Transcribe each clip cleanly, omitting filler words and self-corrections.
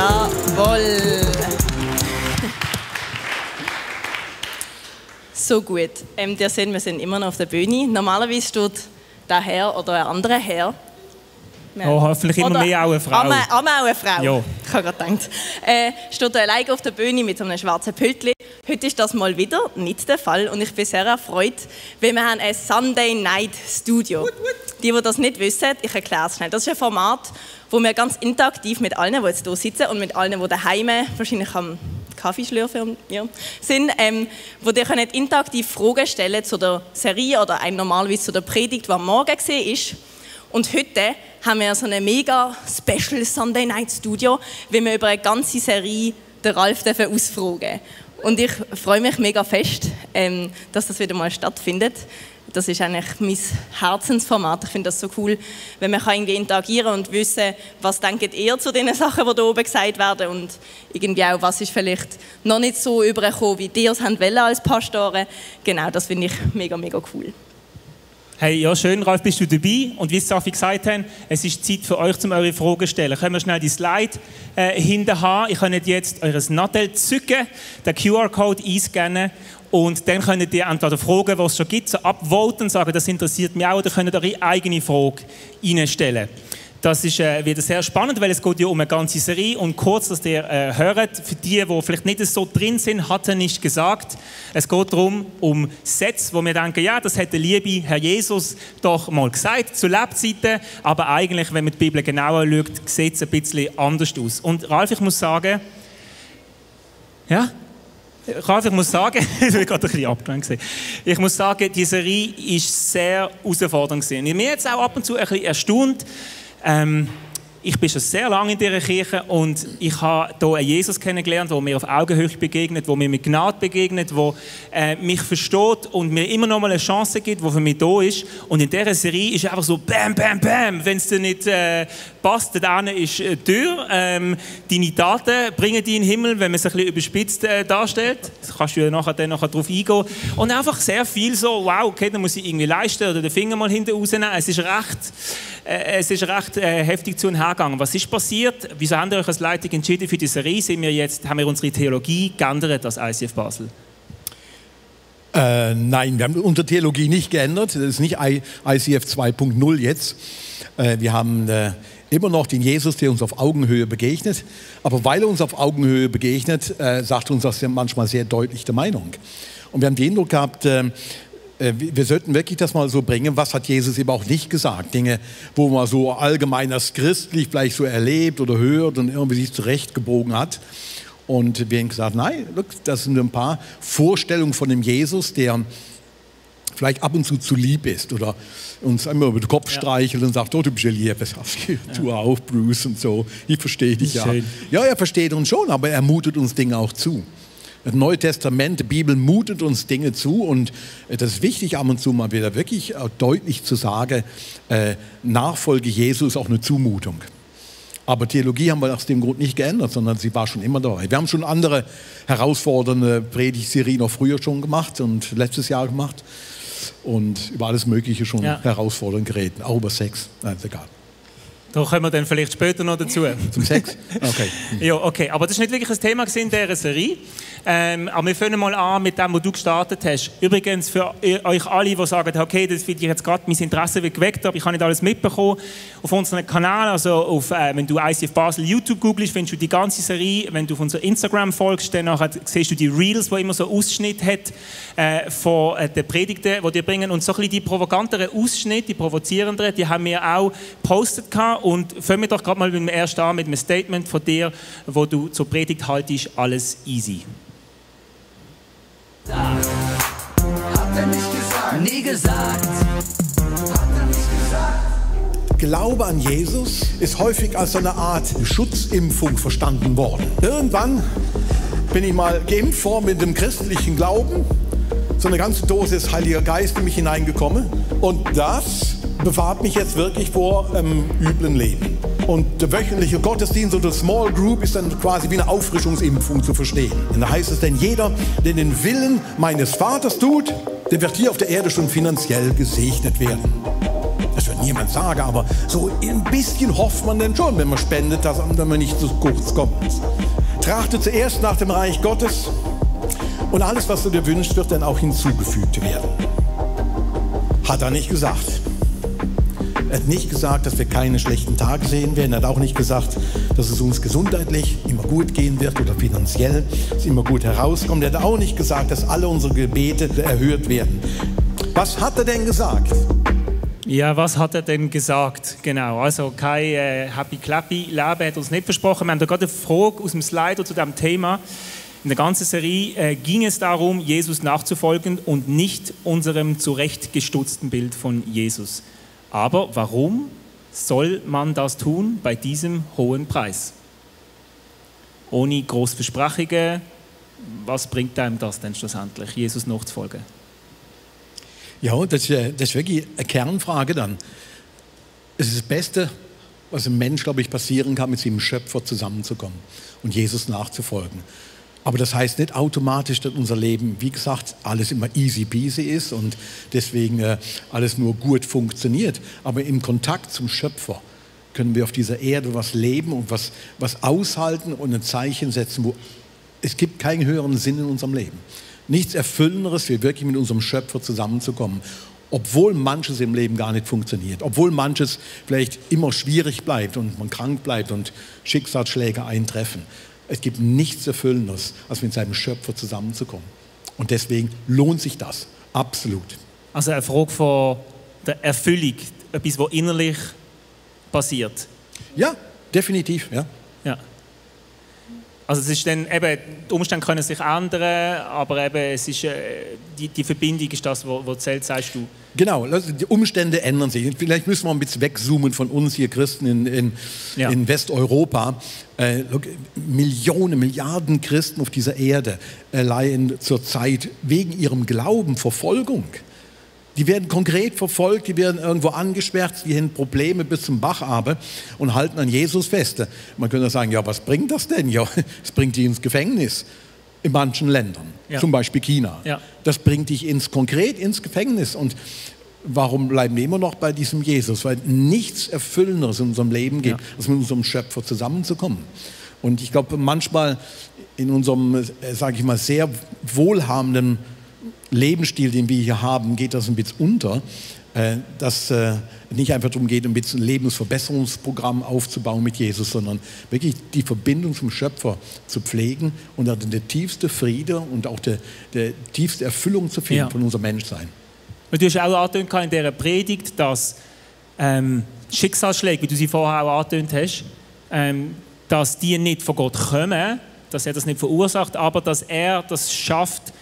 Jawohl. So gut. Ihr seht, wir sind immer noch auf der Bühne. Normalerweise steht der Herr oder ein anderer Herr. Oh, hoffentlich immer mehr auch eine Frau. Auch eine Frau. Ja. Ich habe gerade gedacht. Steht alleine auf der Bühne mit so einem schwarzen Pöltchen. Heute ist das mal wieder nicht der Fall und ich bin sehr erfreut, weil wir haben ein Sunday Night Studio. Die das nicht wissen, ich erkläre es schnell. Das ist ein Format, wo wir ganz interaktiv mit allen, die jetzt hier sitzen und mit allen, die daheim wahrscheinlich am Kaffee schlürfen sind, wo ihr könnt interaktiv Fragen stellen zu der Serie oder normalerweise zu der Predigt, die am Morgen war. Und heute haben wir so ein mega Special Sunday Night Studio, weil wir über eine ganze Serie den Ralf ausfragen dürfen. Und ich freue mich mega fest, dass das wieder mal stattfindet. Das ist eigentlich mein Herzensformat. Ich finde das so cool, wenn man irgendwie interagieren und wissen, was denkt ihr zu den Sachen, die hier oben gesagt werden und irgendwie auch, was ist vielleicht noch nicht so übergekommen, wie ihr es wollt als Pastoren. Genau, das finde ich mega, mega cool. Hey, ja schön, Ralf, bist du dabei? Und wie Safi gesagt haben, es ist Zeit für euch, um eure Fragen zu stellen. Können wir schnell die Slide hinten haben? Ihr könnt jetzt eures Nadel zücken, den QR-Code einscannen und dann könnt ihr entweder Fragen, die es schon gibt, so abvoten und sagen, das interessiert mich auch, oder könnt ihr eure eigene Frage reinstellen. Das ist wieder sehr spannend, weil es geht ja um eine ganze Serie. Und kurz, dass ihr hört, für die vielleicht nicht so drin sind, hat er nicht gesagt. Es geht darum, um Sätze, wo wir denken, ja, das hat der liebe Herr Jesus doch mal gesagt, zu Lebzeiten. Aber eigentlich, wenn man die Bibel genauer schaut, sieht es ein bisschen anders aus. Und Ralf, ich muss sagen, ja? Ralf, ich muss sagen, ich war gerade ein bisschen abgelenkt. Ich muss sagen, die Serie war sehr herausfordernd. Ich bin jetzt auch ab und zu ein bisschen erstaunt. Ich bin schon sehr lange in dieser Kirche und ich habe hier einen Jesus kennengelernt, der mir auf Augenhöhe begegnet, der mir mit Gnade begegnet, der mich versteht und mir immer noch mal eine Chance gibt, die für mich da ist. Und in dieser Serie ist einfach so bam, bam, bam. Wenn es dir nicht passt, dann ist die Tür. Deine Taten bringen dich in den Himmel, wenn man es ein bisschen überspitzt darstellt. Das kannst du ja nachher darauf eingehen. Und einfach sehr viel so, wow, okay, dann muss ich irgendwie leisten oder den Finger mal hinten rausnehmen. Es ist recht heftig zu und her gegangen. Was ist passiert? Wieso haben wir euch als Leitung entschieden für diese Serie? Haben wir unsere Theologie geändert als ICF Basel? Nein, wir haben unsere Theologie nicht geändert. Das ist nicht ICF 2.0 jetzt. Wir haben immer noch den Jesus, der uns auf Augenhöhe begegnet. Aber weil er uns auf Augenhöhe begegnet, sagt uns das manchmal sehr deutlich der Meinung. Und wir haben den Eindruck gehabt, wir sollten wirklich das mal so bringen, was hat Jesus eben auch nicht gesagt. Dinge, wo man so allgemein als christlich vielleicht so erlebt oder hört und irgendwie sich zurechtgebogen hat. Und wir haben gesagt, nein, look, das sind ein paar Vorstellungen von dem Jesus, der vielleicht ab und zu lieb ist oder uns einmal über den Kopf streichelt und sagt, oh, du bist ja lieb, tu auch, Bruce und so, ich verstehe dich ja. Schön. Ja, er versteht uns schon, aber er mutet uns Dinge auch zu. Das Neue Testament, die Bibel mutet uns Dinge zu und das ist wichtig, ab und zu mal wieder wirklich deutlich zu sagen, Nachfolge Jesu ist auch eine Zumutung. Aber Theologie haben wir aus dem Grund nicht geändert, sondern sie war schon immer dabei. Wir haben schon andere herausfordernde Predigtserien noch früher schon gemacht und letztes Jahr gemacht und über alles Mögliche schon herausfordernd geredet, auch über Sex, nein, ist egal. Da kommen wir dann vielleicht später noch dazu. Zum Sex? Okay. Ja, okay. Aber das war nicht wirklich ein Thema in dieser Serie. Aber wir fangen mal an mit dem, was du gestartet hast. Übrigens für euch alle, die sagen, okay, das finde ich jetzt gerade mein Interesse geweckt, aber ich habe nicht alles mitbekommen. Auf unserem Kanal, also wenn du ICF Basel YouTube googelst, findest du die ganze Serie. Wenn du auf unser Instagram folgst, dann siehst du die Reels, die immer so Ausschnitte hat von den Predigten, die wir bringen. Und so ein bisschen die provokanteren Ausschnitte, die provozierenderen, die haben wir auch gepostet gehabt. Und fangen wir doch gerade mal mit dem ersten an, mit einem Statement von dir, wo du zur Predigt haltest, alles easy. Hat er nicht gesagt? Nie gesagt. Hat er nicht gesagt? Glaube an Jesus ist häufig als eine Art Schutzimpfung verstanden worden. Irgendwann bin ich mal geimpft worden mit dem christlichen Glauben. So eine ganze Dosis Heiliger Geist in mich hineingekommen. Und das bewahrt mich jetzt wirklich vor üblen Leben. Und der wöchentliche Gottesdienst oder Small Group ist dann quasi wie eine Auffrischungsimpfung zu verstehen. Und da heißt es denn, jeder, der den Willen meines Vaters tut, der wird hier auf der Erde schon finanziell gesegnet werden. Das wird niemand sagen, aber so ein bisschen hofft man denn schon, wenn man spendet, dass man nicht zu kurz kommt. Trachte zuerst nach dem Reich Gottes und alles, was du dir wünschst, wird dann auch hinzugefügt werden. Hat er nicht gesagt. Er hat nicht gesagt, dass wir keine schlechten Tage sehen werden. Er hat auch nicht gesagt, dass es uns gesundheitlich immer gut gehen wird oder finanziell es immer gut herauskommt. Er hat auch nicht gesagt, dass alle unsere Gebete erhört werden. Was hat er denn gesagt? Ja, was hat er denn gesagt? Genau, also kein Happy-Clappy-Leben hat uns nicht versprochen. Wir haben da gerade eine Frage aus dem Slido zu diesem Thema. In der ganzen Serie ging es darum, Jesus nachzufolgen und nicht unserem zurechtgestutzten Bild von Jesus. Aber warum soll man das tun bei diesem hohen Preis? Ohne grosse Versprechungen, was bringt einem das denn schlussendlich, Jesus nachzufolgen? Ja, das ist wirklich eine Kernfrage dann. Es ist das Beste, was einem Mensch, glaube ich, passieren kann, mit seinem Schöpfer zusammenzukommen und Jesus nachzufolgen. Aber das heißt nicht automatisch, dass unser Leben, wie gesagt, alles immer easy peasy ist und deswegen alles nur gut funktioniert. Aber im Kontakt zum Schöpfer können wir auf dieser Erde was leben und was aushalten und ein Zeichen setzen, wo es gibt keinen höheren Sinn in unserem Leben. Nichts Erfüllenderes, wie wirklich mit unserem Schöpfer zusammenzukommen. Obwohl manches im Leben gar nicht funktioniert, obwohl manches vielleicht immer schwierig bleibt und man krank bleibt und Schicksalsschläge eintreffen. Es gibt nichts Erfüllenderes, als mit seinem Schöpfer zusammenzukommen. Und deswegen lohnt sich das. Absolut. Also eine Frage von der Erfüllung, etwas, was innerlich passiert. Ja, definitiv. Ja. Ja. Also es ist dann eben, die Umstände können sich ändern, aber eben es ist, die Verbindung ist das, was zählt, sagst du. Genau, die Umstände ändern sich. Vielleicht müssen wir ein bisschen wegzoomen von uns hier Christen in Westeuropa. Millionen, Milliarden Christen auf dieser Erde erleiden zurzeit wegen ihrem Glauben Verfolgung. Die werden konkret verfolgt, die werden irgendwo angesperrt, die haben Probleme bis zum Bachabe und halten an Jesus fest. Man könnte sagen, ja, was bringt das denn? Ja, es bringt die ins Gefängnis in manchen Ländern, zum Beispiel China. Ja. Das bringt dich konkret ins Gefängnis. Und warum bleiben wir immer noch bei diesem Jesus? Weil nichts Erfüllenderes in unserem Leben gibt, als mit unserem Schöpfer zusammenzukommen. Und ich glaube, manchmal in unserem, sage ich mal, sehr wohlhabenden Lebensstil, den wir hier haben, geht das ein bisschen unter, dass nicht einfach darum geht, ein bisschen ein Lebensverbesserungsprogramm aufzubauen mit Jesus, sondern wirklich die Verbindung zum Schöpfer zu pflegen und dann der tiefste Friede und auch der tiefste Erfüllung zu finden von unserem Menschsein. Und du hast auch angetönt in dieser Predigt, dass Schicksalsschläge, wie du sie vorher auch angetönt hast, dass die nicht von Gott kommen, dass er das nicht verursacht, aber dass er das schafft,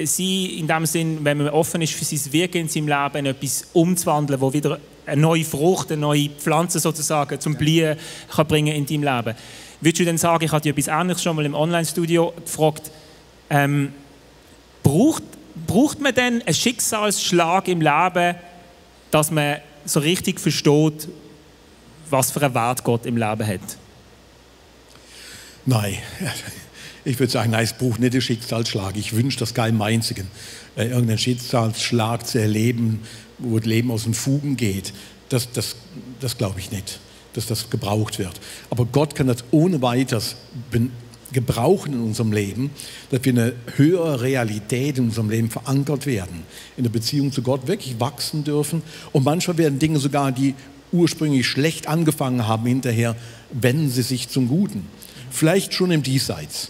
sie in dem Sinn, wenn man offen ist für sein Wirken in seinem Leben, etwas umzuwandeln, wo wieder eine neue Frucht, eine neue Pflanze sozusagen zum Blühen kann bringen in deinem Leben. Würdest du denn sagen, ich habe dir etwas Ähnliches schon mal im Online-Studio gefragt, braucht man denn einen Schicksalsschlag im Leben, dass man so richtig versteht, was für einen Wert Gott im Leben hat? Nein. Ich würde sagen, nein, es braucht nicht einen Schicksalsschlag. Ich wünsche das keinem einzigen, irgendeinen Schicksalsschlag zu erleben, wo das Leben aus den Fugen geht. Das glaube ich nicht, dass das gebraucht wird. Aber Gott kann das ohne weiteres gebrauchen in unserem Leben, dass wir eine höhere Realität in unserem Leben verankert werden, in der Beziehung zu Gott wirklich wachsen dürfen. Und manchmal werden Dinge sogar, die ursprünglich schlecht angefangen haben, hinterher wenden sie sich zum Guten. Vielleicht schon im Diesseits.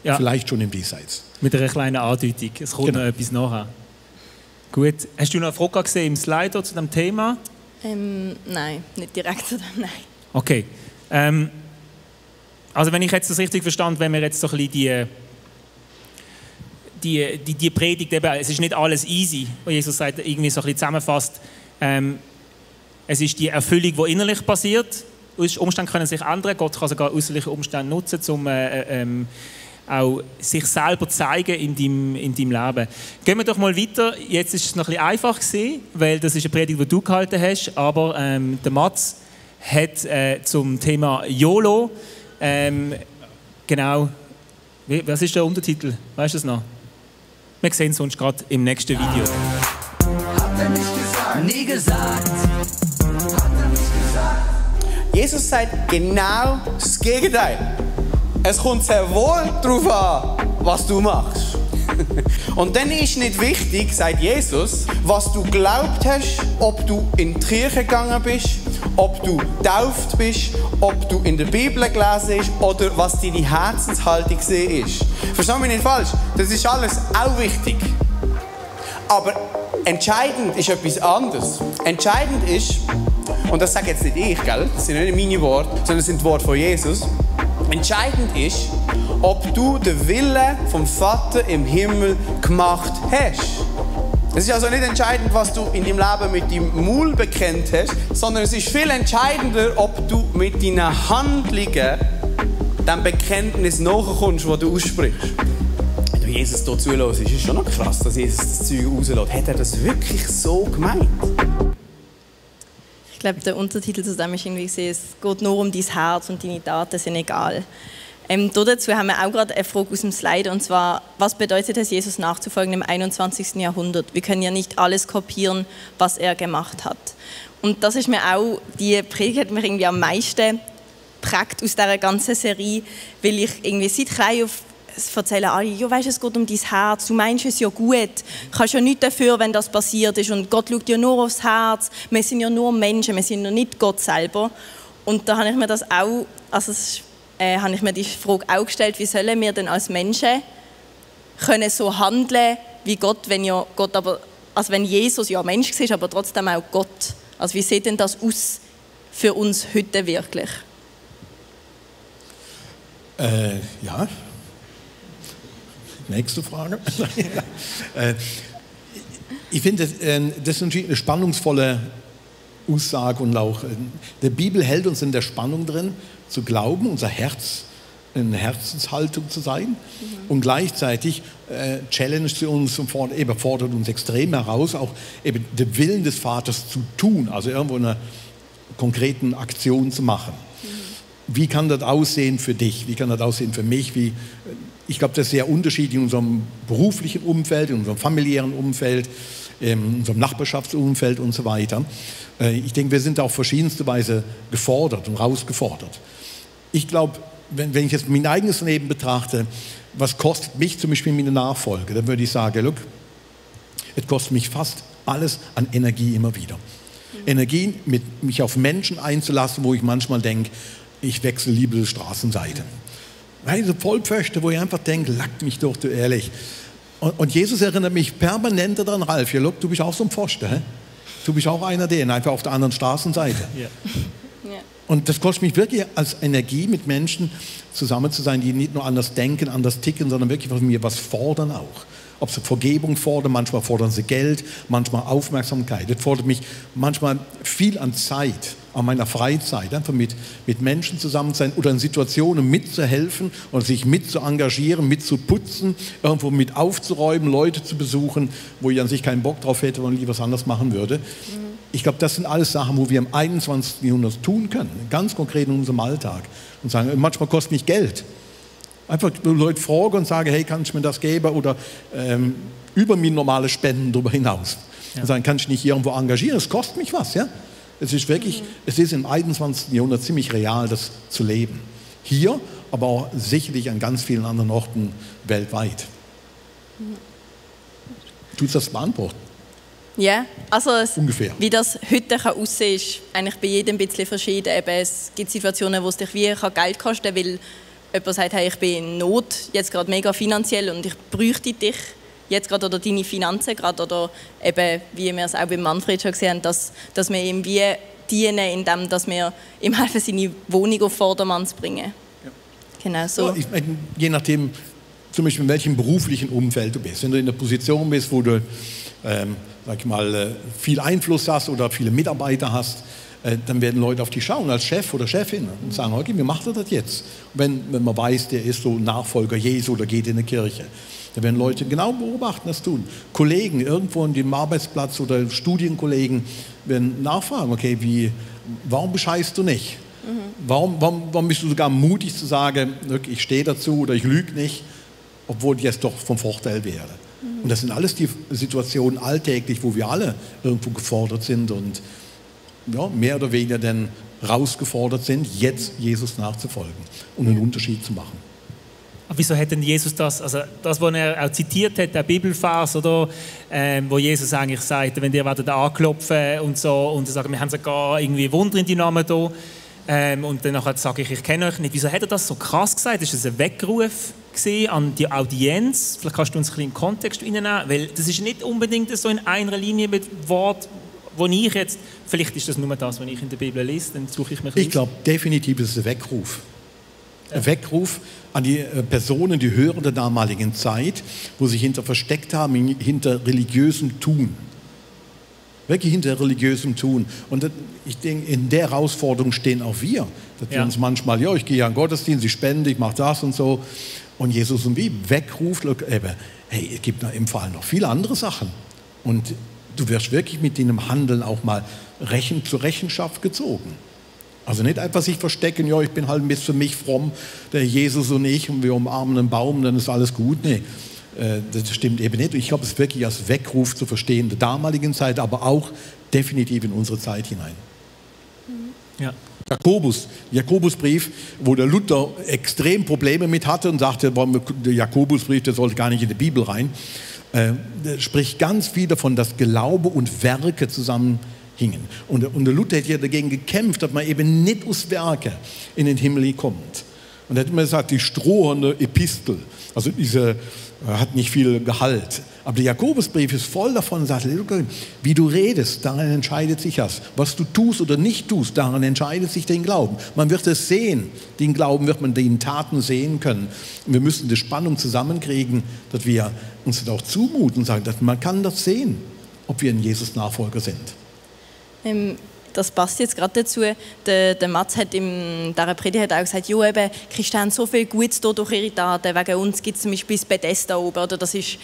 Ja. Vielleicht schon im Diesseits. Mit einer kleinen Andeutung. Es kommt noch etwas nachher. Gut. Hast du noch eine Frage gesehen im Slido zu diesem Thema? Nein, nicht direkt zu dem, nein. Okay. Also wenn ich jetzt das richtig verstanden, wenn wir jetzt so ein bisschen die Predigt, eben, es ist nicht alles easy, wo Jesus sagt, irgendwie so ein bisschen zusammenfasst, es ist die Erfüllung, die innerlich passiert. Umstände können sich ändern, Gott kann sogar äußerliche Umstände nutzen, um auch sich selber zeigen in deinem Leben. Gehen wir doch mal weiter. Jetzt ist es noch ein bisschen einfach gewesen, weil das ist eine Predigt, die du gehalten hast, aber der Mats hat zum Thema YOLO, genau, was ist der Untertitel? Weißt du es noch? Wir sehen es sonst gerade im nächsten Video. Hat er nicht gesagt? gesagt. Nie gesagt. Hat er nicht gesagt. Jesus sagt genau das Gegenteil. Es kommt sehr wohl darauf an, was du machst. Und dann ist nicht wichtig, sagt Jesus, was du geglaubt hast, ob du in die Kirche gegangen bist, ob du getauft bist, ob du in der Bibel gelesen hast oder was deine Herzenshaltung ist. Versteh mich nicht falsch, das ist alles auch wichtig. Aber entscheidend ist etwas anderes. Entscheidend ist, und das sage jetzt nicht ich, gell? Das sind nicht meine Worte, sondern das sind die Worte von Jesus. Entscheidend ist, ob du den Willen vom Vater im Himmel gemacht hast. Es ist also nicht entscheidend, was du in deinem Leben mit deinem Maul bekennt hast, sondern es ist viel entscheidender, ob du mit deinen Handlungen dem Bekenntnis nachkommst, das du aussprichst. Wenn du Jesus hier zuhörst, ist es schon noch krass, dass Jesus das Zeug rauslässt. Hat er das wirklich so gemeint? Ich glaube, der Untertitel zusammen ist irgendwie gesehen, es geht nur um dein Herz und deine Taten sind egal. Dazu haben wir auch gerade eine Frage aus dem Slide, und zwar, was bedeutet es, Jesus nachzufolgen im 21. Jahrhundert? Wir können ja nicht alles kopieren, was er gemacht hat. Und das ist mir auch, die Predigt hat mich irgendwie am meisten geprägt aus dieser ganzen Serie, weil ich irgendwie seit klein auf erzählen alle, ja, weißt, es geht um dein Herz, du meinst es ja gut, du kannst ja nichts dafür, wenn das passiert ist und Gott schaut ja nur aufs Herz, wir sind ja nur Menschen, wir sind ja nicht Gott selber. Und da habe ich mir das auch, habe ich mir die Frage auch gestellt, wie sollen wir denn als Menschen können so handeln wie Gott, wenn ja Gott aber, also wenn Jesus ja Mensch ist, aber trotzdem auch Gott. Also wie sieht denn das aus für uns heute wirklich? Ja. Nächste Frage. Ich finde, das ist eine spannungsvolle Aussage und auch die Bibel hält uns in der Spannung drin, zu glauben, unser Herz, eine Herzenshaltung zu sein, und gleichzeitig challenge sie uns und fordert uns extrem heraus, auch eben den Willen des Vaters zu tun, also irgendwo eine konkreten Aktion zu machen. Wie kann das aussehen für dich? Wie kann das aussehen für mich? Ich glaube, das ist sehr unterschiedlich in unserem beruflichen Umfeld, in unserem familiären Umfeld, in unserem Nachbarschaftsumfeld und so weiter. Ich denke, wir sind auf verschiedenste Weise gefordert und herausgefordert. Ich glaube, wenn ich jetzt mein eigenes Leben betrachte, was kostet mich zum Beispiel meine Nachfolge, dann würde ich sagen, look, es kostet mich fast alles an Energie immer wieder. Energie, mich auf Menschen einzulassen, wo ich manchmal denke, ich wechsle lieber die Straßenseite. Weil so Vollpfosten, wo ich einfach denke, lack mich doch, du ehrlich. Und Jesus erinnert mich permanent daran, Ralf, ja, look, du bist auch so ein Pfosten, hä? Du bist auch einer der, einfach auf der anderen Straßenseite. Ja. Und das kostet mich wirklich als Energie, mit Menschen zusammen zu sein, die nicht nur anders denken, anders ticken, sondern wirklich von mir was fordern auch. Ob sie Vergebung fordern, manchmal fordern sie Geld, manchmal Aufmerksamkeit. Das fordert mich manchmal viel an Zeit, an meiner Freizeit, einfach mit Menschen zusammen sein oder in Situationen mitzuhelfen oder sich mit zu engagieren, mit zu putzen, irgendwo mit aufzuräumen, Leute zu besuchen, wo ich an sich keinen Bock drauf hätte und lieber was anderes machen würde. Ich glaube, das sind alles Sachen, wo wir im 21. Jahrhundert tun können, ganz konkret in unserem Alltag. Und sagen, manchmal kostet mich Geld. Einfach Leute fragen und sagen, hey, kann ich mir das geben? Oder über mir normale Spenden darüber hinaus. Ja. Und sagen, kann ich nicht irgendwo engagieren? Es kostet mich was, ja? Es ist wirklich, es ist im 21. Jahrhundert ziemlich real, das zu leben. Hier, aber auch sicherlich an ganz vielen anderen Orten weltweit. Tut das beantworten? Ja, also ungefähr. Wie das heute aussehen kann, ist eigentlich bei jedem ein bisschen verschieden. Eben, es gibt Situationen, wo es dich wie Geld kosten kann, weil jemand sagt, hey, ich bin in Not, jetzt gerade mega finanziell und ich bräuchte dich jetzt gerade oder deine Finanzen gerade, oder eben, wie wir es auch bei Manfred schon gesehen haben, dass wir ihm wie dienen, indem dass wir ihm helfen, seine Wohnung auf Vordermann zu bringen. Ja. Genau so. Ja, ich meine, je nachdem, zum Beispiel in welchem beruflichen Umfeld du bist. Wenn du in der Position bist, wo du sag ich mal, viel Einfluss hast oder viele Mitarbeiter hast, dann werden Leute auf dich schauen als Chef oder Chefin und sagen, okay, wie macht er das jetzt? Wenn man weiß, der ist so Nachfolger Jesu oder geht in die Kirche. Da werden Leute genau beobachten, das tun. Kollegen irgendwo an dem Arbeitsplatz oder Studienkollegen werden nachfragen, okay, warum bescheißt du nicht? Warum bist du sogar mutig zu sagen, ich stehe dazu oder ich lüge nicht, obwohl ich jetzt doch vom Vorteil wäre? Und das sind alles die Situationen alltäglich, wo wir alle irgendwo gefordert sind und ja, mehr oder weniger dann herausgefordert sind, jetzt Jesus nachzufolgen und einen Unterschied zu machen. Aber wieso hat denn Jesus das, also das, was er auch zitiert hat, der Bibelvers, oder, wo Jesus eigentlich sagt, wenn ihr werdet anklopfen und so und sagen, wir haben sogar irgendwie Wunder in die Namen da, und dann sage ich kenne euch nicht. Wieso hat er das so krass gesagt? Ist das ein Weckruf an die Audienz? Vielleicht kannst du uns ein bisschen in den Kontext reinnehmen, weil das ist nicht unbedingt so in einer Linie mit Wort, wo ich jetzt, vielleicht ist das nur das, was ich in der Bibel lese, dann suche ich mich Ich glaube, definitiv ist es ein Weckruf. Ein Weckruf an die Personen, die Hörer der damaligen Zeit, wo sich versteckt haben hinter religiösem Tun. Wirklich hinter religiösem Tun. Und ich denke, in der Herausforderung stehen auch wir. Dass wir uns manchmal, ja, ich gehe ja in den Gottesdienst, ich spende, ich mache das und so. Und Jesus und wie wegruft, hey, es gibt im Fall noch viele andere Sachen. Und du wirst wirklich mit deinem Handeln auch mal zur Rechenschaft gezogen. Also nicht einfach sich verstecken, ja, ich bin halt ein bisschen für mich fromm, der Jesus und ich, und wir umarmen einen Baum, dann ist alles gut. Nee, das stimmt eben nicht. Ich glaube, es ist wirklich als Weckruf zu verstehen, der damaligen Zeit, aber auch definitiv in unsere Zeit hinein. Ja. Jakobusbrief, wo der Luther extrem Probleme mit hatte und sagte, der Jakobusbrief, der sollte gar nicht in die Bibel rein, der spricht ganz viel davon, dass Glaube und Werke zusammenhingen. Und der Luther hat ja dagegen gekämpft, dass man eben nicht aus Werke in den Himmel kommt. Und er hat immer gesagt, die strohende Epistel, also diese hat nicht viel Gehalt. Aber der Jakobusbrief ist voll davon und sagt, wie du redest, daran entscheidet sich das. Was du tust oder nicht tust, daran entscheidet sich den Glauben. Man wird es sehen, den Glauben wird man den Taten sehen können. Und wir müssen die Spannung zusammenkriegen, dass wir uns das auch zumuten und sagen, dass man kann das sehen, ob wir ein Jesus-Nachfolger sind. Das passt jetzt gerade dazu. Der Mats hat in dieser Predigt auch gesagt, ja, eben, Christen haben so viel Gutes durch ihre Taten. Wegen uns gibt es zum Beispiel das Bethesda oben. Oder das ist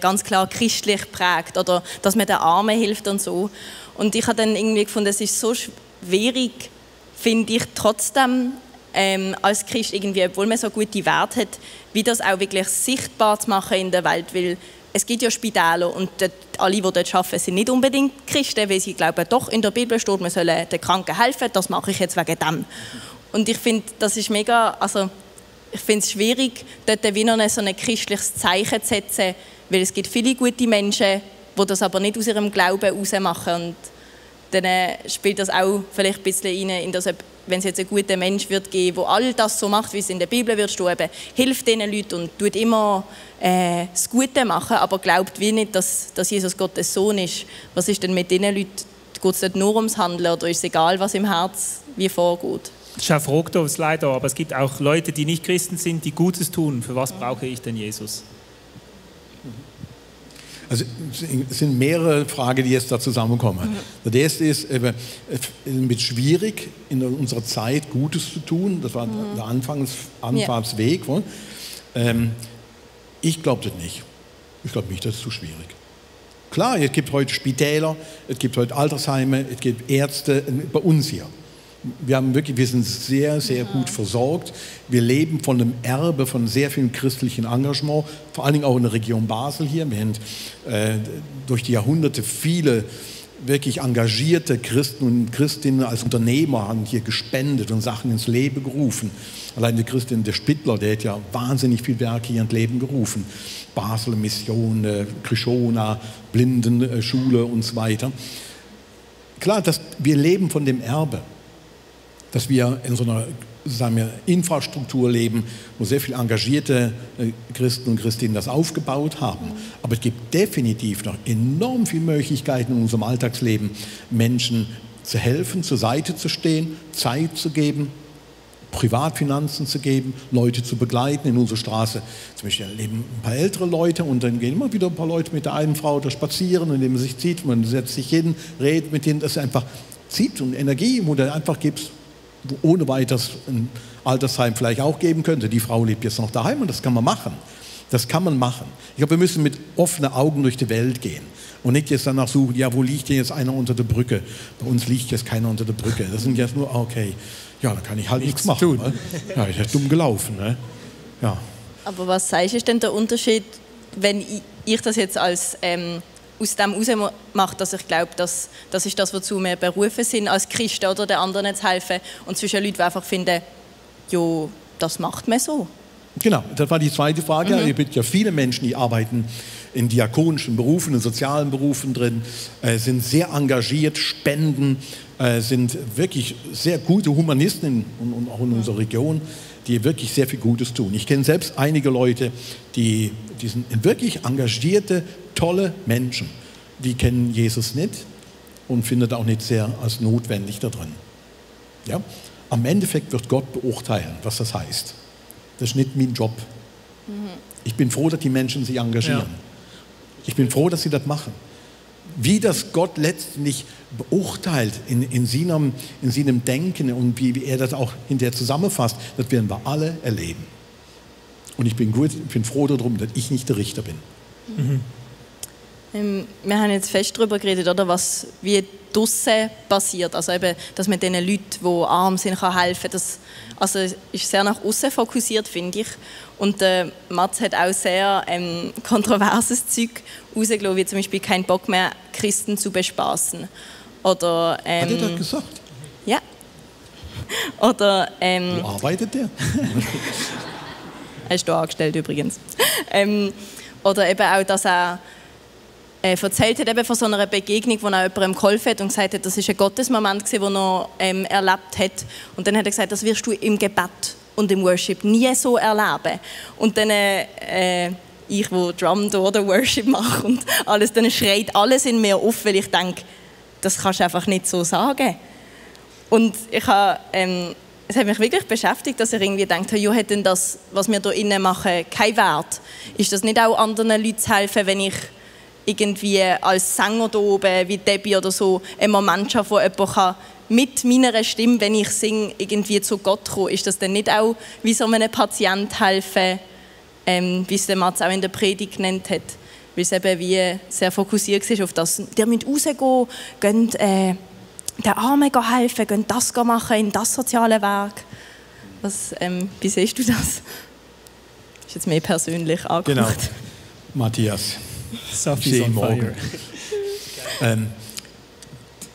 ganz klar christlich geprägt. Oder dass man den Armen hilft und so. Und ich habe dann irgendwie gefunden, es ist so schwierig, finde ich, trotzdem als Christ, irgendwie, obwohl man so gute Werte hat, wie das auch wirklich sichtbar zu machen in der Welt. Weil es gibt ja Spitäler und alle, die dort arbeiten, sind nicht unbedingt Christen, weil sie glauben, doch in der Bibel steht, man soll den Kranken helfen, das mache ich jetzt wegen dem. Und ich finde, das ist mega, also ich finde es schwierig, dort wie noch so ein christliches Zeichen zu setzen, weil es gibt viele gute Menschen, die das aber nicht aus ihrem Glauben heraus machen. Und dann spielt das auch vielleicht ein bisschen rein, in das, wenn es jetzt einen guten Mensch wird geben, der all das so macht, wie es in der Bibel wird stehen, eben, hilft diesen Leuten und tut immer das Gute machen, aber glaubt wie nicht, dass Jesus Gottes Sohn ist. Was ist denn mit diesen Leuten? Geht es nicht nur ums Handeln oder ist es egal, was im Herz wie vorgeht? Das ist eine Frage da, leider, aber es gibt auch Leute, die nicht Christen sind, die Gutes tun. Für was brauche ich denn Jesus? Also es sind mehrere Fragen, die jetzt da zusammenkommen. Der erste ist, es wird schwierig, in unserer Zeit Gutes zu tun. Das war der Anfahrtsweg. Ich glaube das nicht. Ich glaube nicht, das ist zu schwierig. Klar, es gibt heute Spitäler, es gibt heute Altersheime, es gibt Ärzte, bei uns hier. Wir sind sehr, sehr gut versorgt. Wir leben von einem Erbe von sehr viel christlichem Engagement, vor allen Dingen auch in der Region Basel hier. Wir haben durch die Jahrhunderte viele wirklich engagierte Christen und Christinnen als Unternehmer haben hier gespendet und Sachen ins Leben gerufen. Allein die Christin, der Spittler, der hat ja wahnsinnig viel Werke hier ins Leben gerufen. Basel Mission, Krishona, Blindenschule und so weiter. Klar, wir leben von dem Erbe, dass wir in so einer, sagen wir, Infrastruktur leben, wo sehr viele engagierte Christen und Christinnen das aufgebaut haben. Aber es gibt definitiv noch enorm viele Möglichkeiten in unserem Alltagsleben, Menschen zu helfen, zur Seite zu stehen, Zeit zu geben, Privatfinanzen zu geben, Leute zu begleiten in unserer Straße. Zum Beispiel leben ein paar ältere Leute und dann gehen immer wieder ein paar Leute mit der einen Frau da spazieren, indem man sich zieht, man setzt sich hin, redet mit denen, das ist einfach zieht und Energie, wo du einfach gibst, ohne weiteres ein Altersheim vielleicht auch geben könnte. Die Frau lebt jetzt noch daheim und das kann man machen. Das kann man machen. Ich glaube, wir müssen mit offenen Augen durch die Welt gehen und nicht jetzt danach suchen, ja, wo liegt denn jetzt einer unter der Brücke? Bei uns liegt jetzt keiner unter der Brücke. Das sind jetzt nur, okay, ja, da kann ich halt nichts machen. Ne? Ja, ich bin dumm gelaufen. Ne? Ja. Aber was sagst du, ist denn der Unterschied, wenn ich das jetzt als aus dem heraus mache, dass ich glaube, dass das ist das, wozu wir berufen sind, als Christen oder den anderen zu helfen. Und zwischen Leuten, die einfach finden, ja, das macht man so. Genau, das war die zweite Frage. Es gibt ja viele Menschen, die arbeiten in diakonischen Berufen, in sozialen Berufen drin, sind sehr engagiert, spenden, sind wirklich sehr gute Humanisten und auch in unserer Region, die wirklich sehr viel Gutes tun. Ich kenne selbst einige Leute, die sind wirklich engagierte, tolle Menschen. Die kennen Jesus nicht und finden auch nicht sehr als notwendig da drin. Ja? Am Endeffekt wird Gott beurteilen, was das heißt. Das ist nicht mein Job. Ich bin froh, dass die Menschen sich engagieren. Ja. Ich bin froh, dass sie das machen. Wie das Gott letztlich beurteilt in seinem Denken und wie er das auch hinterher zusammenfasst, das werden wir alle erleben. Und ich bin froh darum, dass ich nicht der Richter bin. Wir haben jetzt fest darüber geredet, oder, was wie draussen passiert. Also eben, dass man den Leuten, die arm sind, helfen kann. Das also ist sehr nach außen fokussiert, finde ich. Und Mats hat auch sehr kontroverses Zeug rausgelassen, wie zum Beispiel keinen Bock mehr, Christen zu bespaßen. Oder, hat er das gesagt? Ja. Oder, wo arbeitet der? Er ist hier angestellt übrigens. Oder eben auch, dass er erzählt hat eben von so einer Begegnung, wo er jemandem geholfen hat und gesagt hat, das war ein Gottesmoment, den er erlebt hat. Und dann hat er gesagt, das wirst du im Gebet und im Worship nie so erleben. Und dann ich, wo Drum oder Worship mache und alles, dann schreit alles in mir auf, weil ich denke, das kannst du einfach nicht so sagen. Und ich habe, es hat mich wirklich beschäftigt, dass ich irgendwie denke, ja, hat denn das, was wir hier innen machen, keinen Wert? Ist das nicht auch anderen Leuten zu helfen, wenn ich irgendwie als Sänger hier oben, wie Debbie oder so, einen Moment schaffe, wo jemand mit meiner Stimme, wenn ich singe, irgendwie zu Gott kommen? Ist das denn nicht auch wie so einem Patient helfen, wie es der Mats auch in der Predigt genannt hat? Weil es eben wie sehr fokussiert war auf das, ihr müsst rausgehen, geht den Armen helfen, geht das machen in das soziale Werk. Wie siehst du das? Das ist jetzt mehr persönlich angeguckt. Genau, Matthias. Sophie's on fire.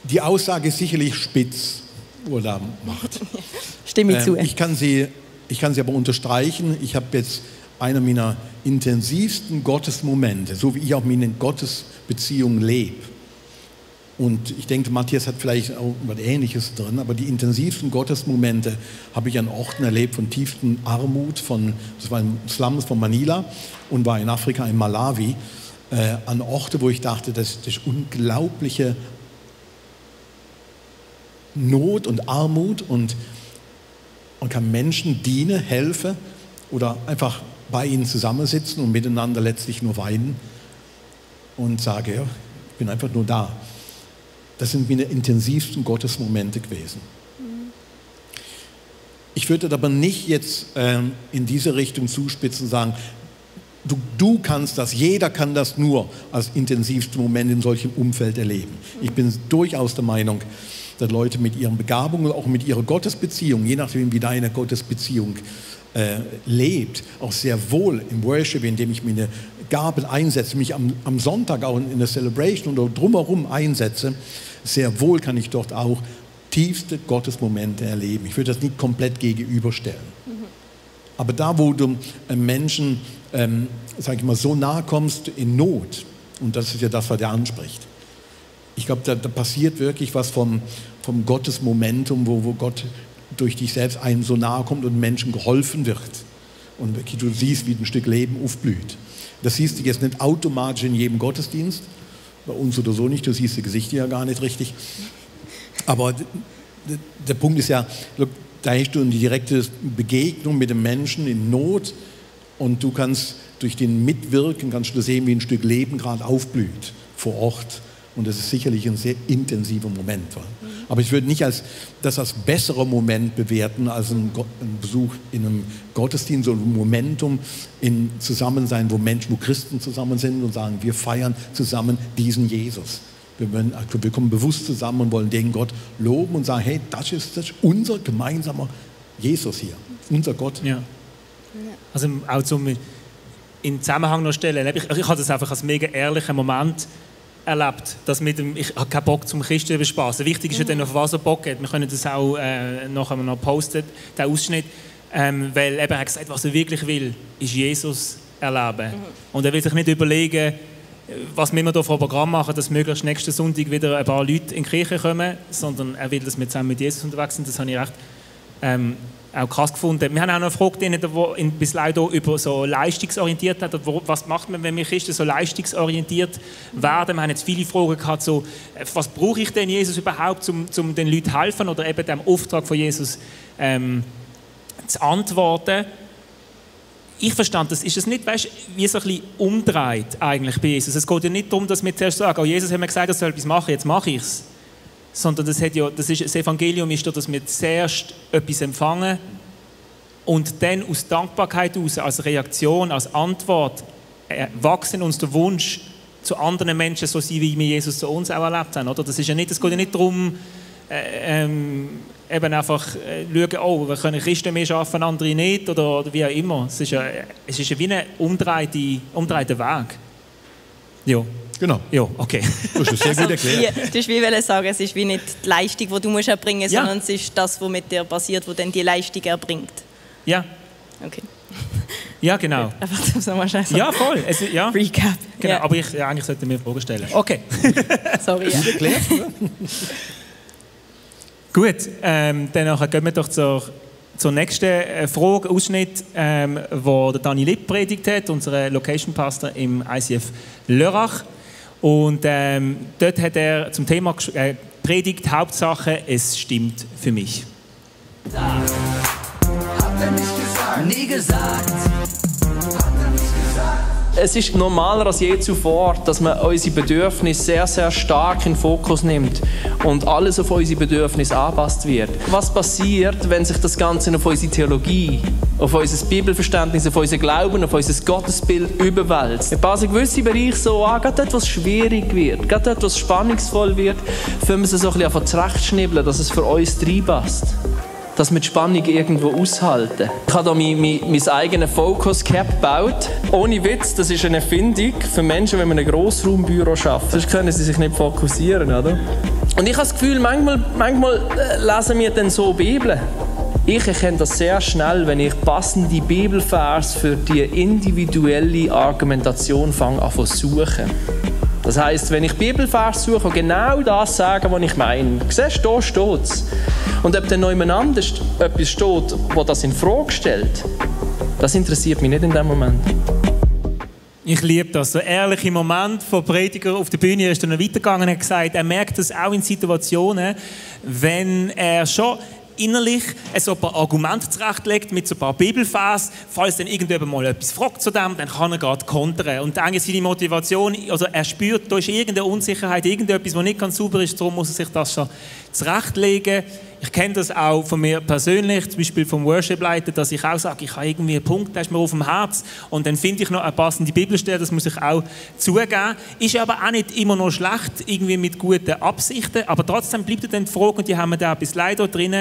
Die Aussage ist sicherlich spitz, wo er da macht. Stimme ich zu. Ich kann sie aber unterstreichen. Ich habe jetzt einer meiner intensivsten Gottesmomente, so wie ich auch meine Gottesbeziehung lebe. Und ich denke, Matthias hat vielleicht auch was Ähnliches drin, aber die intensivsten Gottesmomente habe ich an Orten erlebt von tiefsten Armut, das war im Slums von Manila und war in Afrika, in Malawi, an Orte, wo ich dachte, das ist unglaubliche Not und Armut und man kann Menschen dienen, helfen oder einfach bei ihnen zusammensitzen und miteinander letztlich nur weinen und sage, ja, ich bin einfach nur da. Das sind meine intensivsten Gottesmomente gewesen. Ich würde aber nicht jetzt in diese Richtung zuspitzen und sagen, du kannst das, jeder kann das nur als intensivsten Moment in solchem Umfeld erleben. Ich bin durchaus der Meinung, dass Leute mit ihren Begabungen, auch mit ihrer Gottesbeziehung, je nachdem wie deine Gottesbeziehung lebt, auch sehr wohl im Worship, indem ich meine Gaben einsetze, mich am Sonntag auch in der Celebration oder drumherum einsetze, sehr wohl kann ich dort auch tiefste Gottesmomente erleben. Ich würde das nicht komplett gegenüberstellen. Aber da, wo du Menschen, sag ich mal, so nahe kommst in Not, und das ist ja das, was er anspricht, ich glaube, da passiert wirklich was vom Gottesmomentum, wo Gott durch dich selbst einem so nahe kommt und Menschen geholfen wird. Und wirklich du siehst, wie ein Stück Leben aufblüht. Das siehst du jetzt nicht automatisch in jedem Gottesdienst, bei uns oder so nicht, du siehst die Gesichter ja gar nicht richtig. Aber der Punkt ist ja, da hast du eine direkte Begegnung mit dem Menschen in Not und du kannst durch den Mitwirken, kannst du sehen, wie ein Stück Leben gerade aufblüht vor Ort. Und das ist sicherlich ein sehr intensiver Moment. Aber ich würde nicht das als besserer Moment bewerten als ein Besuch in einem Gottesdienst, so ein Momentum in Zusammensein, wo Christen zusammen sind und sagen, wir feiern zusammen diesen Jesus. Wir kommen bewusst zusammen und wollen den Gott loben und sagen, hey, das ist unser gemeinsamer Jesus hier, unser Gott. Ja. Also auch in Zusammenhang noch stellen. Ich habe das einfach als mega ehrlichen Moment erlebt, dass ich habe keinen Bock zum Christen überspaßen. Wichtig ist ja dann, auf was er Bock hat. Wir können das auch nachher noch posten, den Ausschnitt, weil eben, er hat gesagt, was er wirklich will, ist Jesus erleben. Und er will sich nicht überlegen, was wir hier vor Programm machen, dass möglichst nächsten Sonntag wieder ein paar Leute in die Kirche kommen, sondern er will, dass wir zusammen mit Jesus unterwegs sind. Das habe ich recht auch krass gefunden. Wir haben auch noch eine Frage, die bislang über so leistungsorientiert hat. Was macht man, wenn wir Christen so leistungsorientiert werden? Wir haben jetzt viele Fragen gehabt, so, was brauche ich denn Jesus überhaupt, um den Leuten zu helfen oder eben dem Auftrag von Jesus zu antworten? Ich verstand, das ist es nicht, weißt, wie so ein bisschen umdreht eigentlich bei Jesus. Es geht ja nicht darum, dass wir zuerst sagen, oh, Jesus hat mir gesagt, ich soll etwas machen, jetzt mache ich es. Sondern das Evangelium ist, dass wir zuerst etwas empfangen und dann aus Dankbarkeit heraus, als Reaktion, als Antwort, wachsen uns der Wunsch, zu anderen Menschen so sein, wie wir Jesus zu uns auch erlebt haben. Oder? Es geht ja nicht darum, eben einfach schauen, oh, wir können Christen mehr schaffen, andere nicht, oder wie auch immer. Es ist ja wie ein umdrehter Weg. Ja. Genau. Ja, okay. Du hast es sehr gut erklärt. Du hast wie sagen, es ist wie nicht die Leistung, die du musst erbringen musst, sondern es ist das, was mit dir passiert, was dann die Leistung erbringt. Ja. Okay. Ja, genau. Einfach das nochmal schnell so. Ja, voll. Ja. Recap. Genau, Ja. aber eigentlich sollte mir Fragen stellen. Okay. Sorry. Ja. Gut erklärt, oder? Gut, dann gehen wir doch zur nächsten Frage, Ausschnitt, wo der Dani Lipp predigt hat, unser Location Pastor im ICF Lörrach. Und dort hat er zum Thema predigt, Hauptsache, es stimmt für mich. Hat er nicht gesagt? Nie gesagt. Hat er nicht gesagt? Es ist normaler als je zuvor, dass man unsere Bedürfnisse sehr, sehr stark in den Fokus nimmt und alles auf unsere Bedürfnisse angepasst wird. Was passiert, wenn sich das Ganze auf unsere Theologie, auf unser Bibelverständnis, auf unseren Glauben, auf unser Gottesbild überwälzt? Wir passen gewisse Bereiche so an, gerade dort, was schwierig wird, gerade dort, was spannungsvoll wird, fangen wir es so ein bisschen zurechtschnibbeln, dass es für uns reinpasst. Dass wir die Spannung irgendwo aushalten. Ich habe hier mein eigenes Focus Cap gebaut. Ohne Witz, das ist eine Erfindung für Menschen, wenn man ein Grossraumbüro schafft. Sonst können sie sich nicht fokussieren, oder? Und ich habe das Gefühl, manchmal lesen wir dann so Bibeln. Ich erkenne das sehr schnell, wenn ich passende Bibelvers für die individuelle Argumentation fange an zu suchen. Das heisst, wenn ich Bibelvers suche und genau das sagen, was ich meine, siehst du, da steht es. Und ob dann noch jemand anders etwas steht, das das in Frage stellt, das interessiert mich nicht in dem Moment. Ich liebe das. So ehrliche Moment von Prediger auf der Bühne. Er ist dann noch weitergegangen und hat gesagt, er merkt das auch in Situationen, wenn er schon innerlich so ein paar Argumente zurechtlegt mit so ein paar Bibelvers. Falls dann irgendjemand mal etwas fragt zu dem, dann kann er gerade kontern. Und dann ist seine Motivation, also er spürt, da ist irgendeine Unsicherheit, irgendetwas, was nicht ganz sauber ist, darum muss er sich das schon zurechtlegen. Ich kenne das auch von mir persönlich, zum Beispiel vom Worship-Leiter, dass ich auch sage, ich habe irgendwie einen Punkt, der ist mir auf dem Herz und dann finde ich noch eine passende Bibelstelle, das muss ich auch zugeben. Ist aber auch nicht immer noch schlecht, irgendwie mit guten Absichten, aber trotzdem bleibt dann die Frage, und die haben wir da bis leider drin,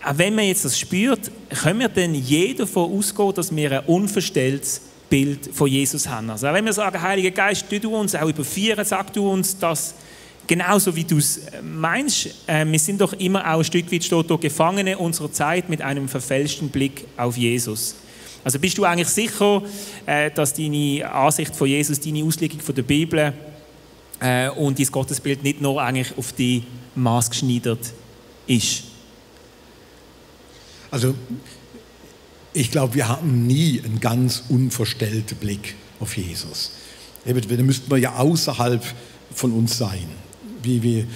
auch wenn man jetzt das spürt, können wir denn jeder davon ausgehen, dass wir ein unverstelltes Bild von Jesus haben? Also auch wenn wir sagen, Heiliger Geist, du uns auch überführen, sag du uns das genauso wie du es meinst. Wir sind doch immer auch ein Stück weit steht da Gefangene unserer Zeit mit einem verfälschten Blick auf Jesus. Also bist du eigentlich sicher, dass deine Ansicht von Jesus, deine Auslegung von der Bibel und dein Gottesbild nicht nur eigentlich auf die Maß geschneidert ist? Also ich glaube, wir haben nie einen ganz unverstellten Blick auf Jesus. Da müssten wir ja außerhalb von uns sein. Wie wir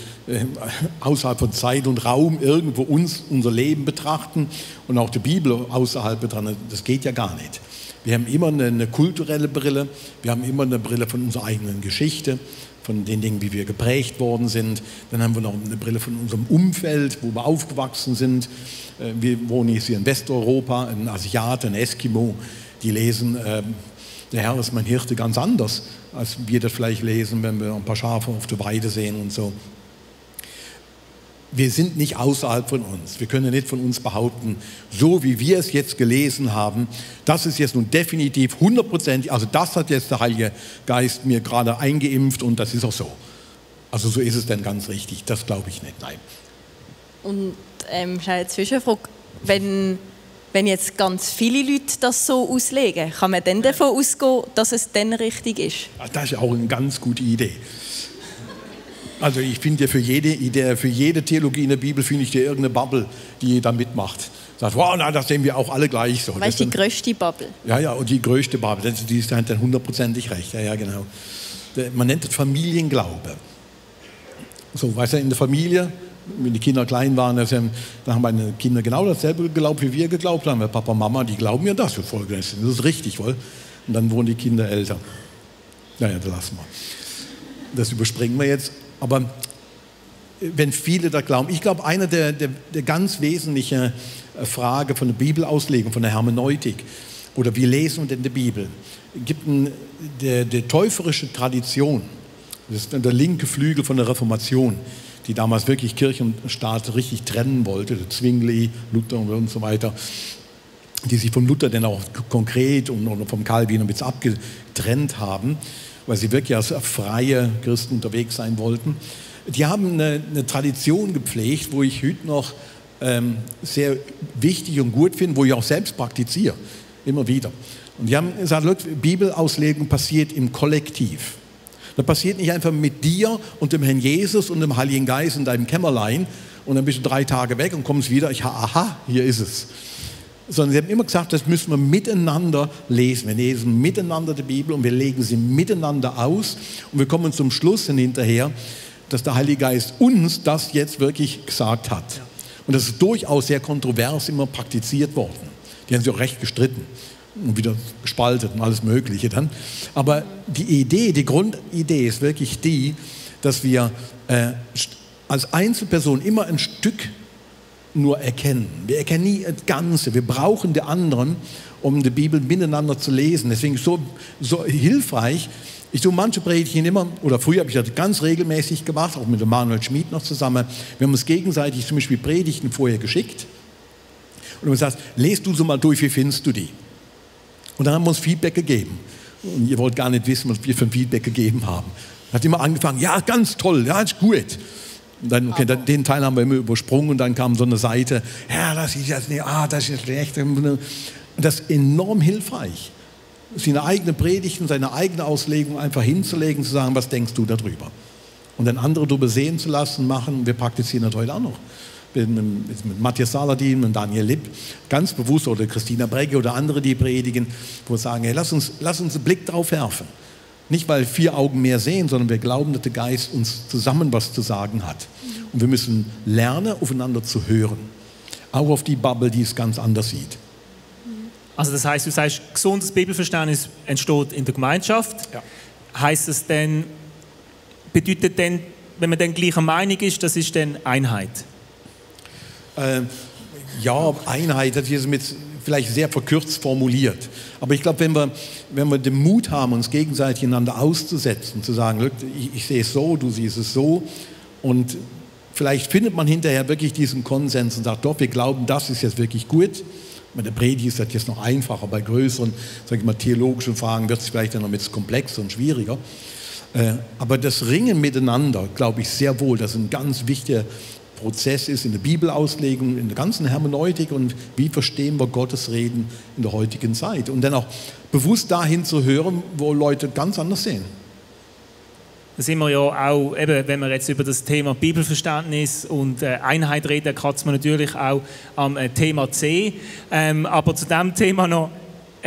außerhalb von Zeit und Raum irgendwo unser Leben betrachten und auch die Bibel außerhalb betrachten. Das geht ja gar nicht. Wir haben immer eine kulturelle Brille, wir haben immer eine Brille von unserer eigenen Geschichte, von den Dingen, wie wir geprägt worden sind. Dann haben wir noch eine Brille von unserem Umfeld, wo wir aufgewachsen sind. Wir wohnen jetzt hier in Westeuropa, ein Asiate, ein Eskimo, die lesen, der Herr ist mein Hirte, ganz anders, als wir das vielleicht lesen, wenn wir ein paar Schafe auf der Weide sehen und so. wir sind nicht außerhalb von uns. Wir können nicht von uns behaupten, so wie wir es jetzt gelesen haben, das ist jetzt nun definitiv 100%, also das hat jetzt der Heilige Geist mir gerade eingeimpft und das ist auch so. Also so ist es denn ganz richtig, das glaube ich nicht, nein. Und eine Zwischenfrage, wenn jetzt ganz viele Leute das so auslegen, kann man dann davon ausgehen, dass es dann richtig ist? Das ist auch eine ganz gute Idee. Also ich finde ja für jede Idee, für jede Theologie in der Bibel finde ich dir irgendeine Bubble, die da mitmacht. Sagt, wow, na, das sehen wir auch alle gleich so. Weißt du, die größte Bubble? Ja, und die größte Bubble, die ist dann hundertprozentig recht. Ja, genau. Man nennt das Familienglaube. So, weißt du, in der Familie, wenn die Kinder klein waren, dann haben meine Kinder genau dasselbe geglaubt, wie wir geglaubt haben. Papa, Mama, die glauben ja das. Das ist richtig, wohl. Und dann wurden die Kinder älter. Naja, das lassen wir. Das überspringen wir jetzt. Aber wenn viele da glauben, ich glaube, eine der ganz wesentlichen Frage von der Bibelauslegung, von der Hermeneutik, oder wie lesen wir denn die Bibel, gibt die täuferische Tradition, das ist der linke Flügel von der Reformation, die damals wirklich Kirche und Staat richtig trennen wollte, der Zwingli, Luther und so weiter, die sich von Luther dann auch konkret und vom Calvin ein bisschen abgetrennt haben, weil sie wirklich als freie Christen unterwegs sein wollten. Die haben eine Tradition gepflegt, wo ich heute noch sehr wichtig und gut finde, wo ich auch selbst praktiziere, immer wieder. Und die haben gesagt, Bibelauslegung passiert im Kollektiv. Das passiert nicht einfach mit dir und dem Herrn Jesus und dem Heiligen Geist in deinem Kämmerlein und dann bist du 3 Tage weg und kommst wieder, aha, hier ist es. Sondern sie haben immer gesagt, das müssen wir miteinander lesen. Wir lesen miteinander die Bibel und wir legen sie miteinander aus. Und wir kommen zum Schluss hinterher, dass der Heilige Geist uns das jetzt wirklich gesagt hat. Und das ist durchaus sehr kontrovers immer praktiziert worden. Die haben sich auch recht gestritten und wieder gespaltet und alles Mögliche dann. Aber die Grundidee ist wirklich die, dass wir als Einzelperson immer ein Stück nur erkennen. Wir erkennen nie das Ganze. Wir brauchen die anderen, um die Bibel miteinander zu lesen. Deswegen ist es so hilfreich. Ich tue manche Predigten immer, oder früher habe ich das ganz regelmäßig gemacht, auch mit dem Manuel Schmid noch zusammen. Wir haben uns gegenseitig zum Beispiel Predigten vorher geschickt. Und man sagt, lest du so mal durch, wie findest du die? Und dann haben wir uns Feedback gegeben. Und ihr wollt gar nicht wissen, was wir für ein Feedback gegeben haben. Hat immer angefangen, ja, ganz toll, ja, ist gut. Und dann, okay, den Teil haben wir immer übersprungen und dann kam so eine Seite, ja, das ist jetzt nicht, das ist schlecht. Und das ist enorm hilfreich, seine eigene Predigten, seine eigene Auslegung einfach hinzulegen, zu sagen, was denkst du darüber? Und dann andere darüber sehen zu lassen, machen. Wir praktizieren das heute auch noch. Mit Matthias Saladin, mit Daniel Lipp, ganz bewusst, oder Christina Bregge oder andere, die predigen, wo wir sagen, hey, lass uns einen Blick drauf werfen. Nicht, weil 4 Augen mehr sehen, sondern wir glauben, dass der Geist uns zusammen was zu sagen hat. Und wir müssen lernen, aufeinander zu hören. Auch auf die Bubble, die es ganz anders sieht. Also das heißt, du sagst, gesundes Bibelverständnis entsteht in der Gemeinschaft. Ja. Heißt es denn, bedeutet denn, wenn man dann gleicher Meinung ist, das ist dann Einheit? Ja, Einheit, das ist mit vielleicht sehr verkürzt formuliert. Aber ich glaube, wenn wir den Mut haben, uns gegenseitig einander auszusetzen, zu sagen, ich sehe es so, du siehst es so, und vielleicht findet man hinterher wirklich diesen Konsens und sagt, doch, wir glauben, das ist jetzt wirklich gut. Bei der Predigt ist das jetzt noch einfacher, bei größeren, sage ich mal, theologischen Fragen wird es vielleicht dann noch mit komplexer und schwieriger. Aber das Ringen miteinander, glaube ich sehr wohl, das ist ein ganz wichtiger Prozess ist in der Bibelauslegung, in der ganzen Hermeneutik und wie verstehen wir Gottes Reden in der heutigen Zeit. Und dann auch bewusst dahin zu hören, wo Leute ganz anders sehen. Da sind wir ja auch, eben, wenn wir jetzt über das Thema Bibelverständnis und Einheit reden, kratzt man natürlich auch am Thema C. Aber zu diesem Thema noch,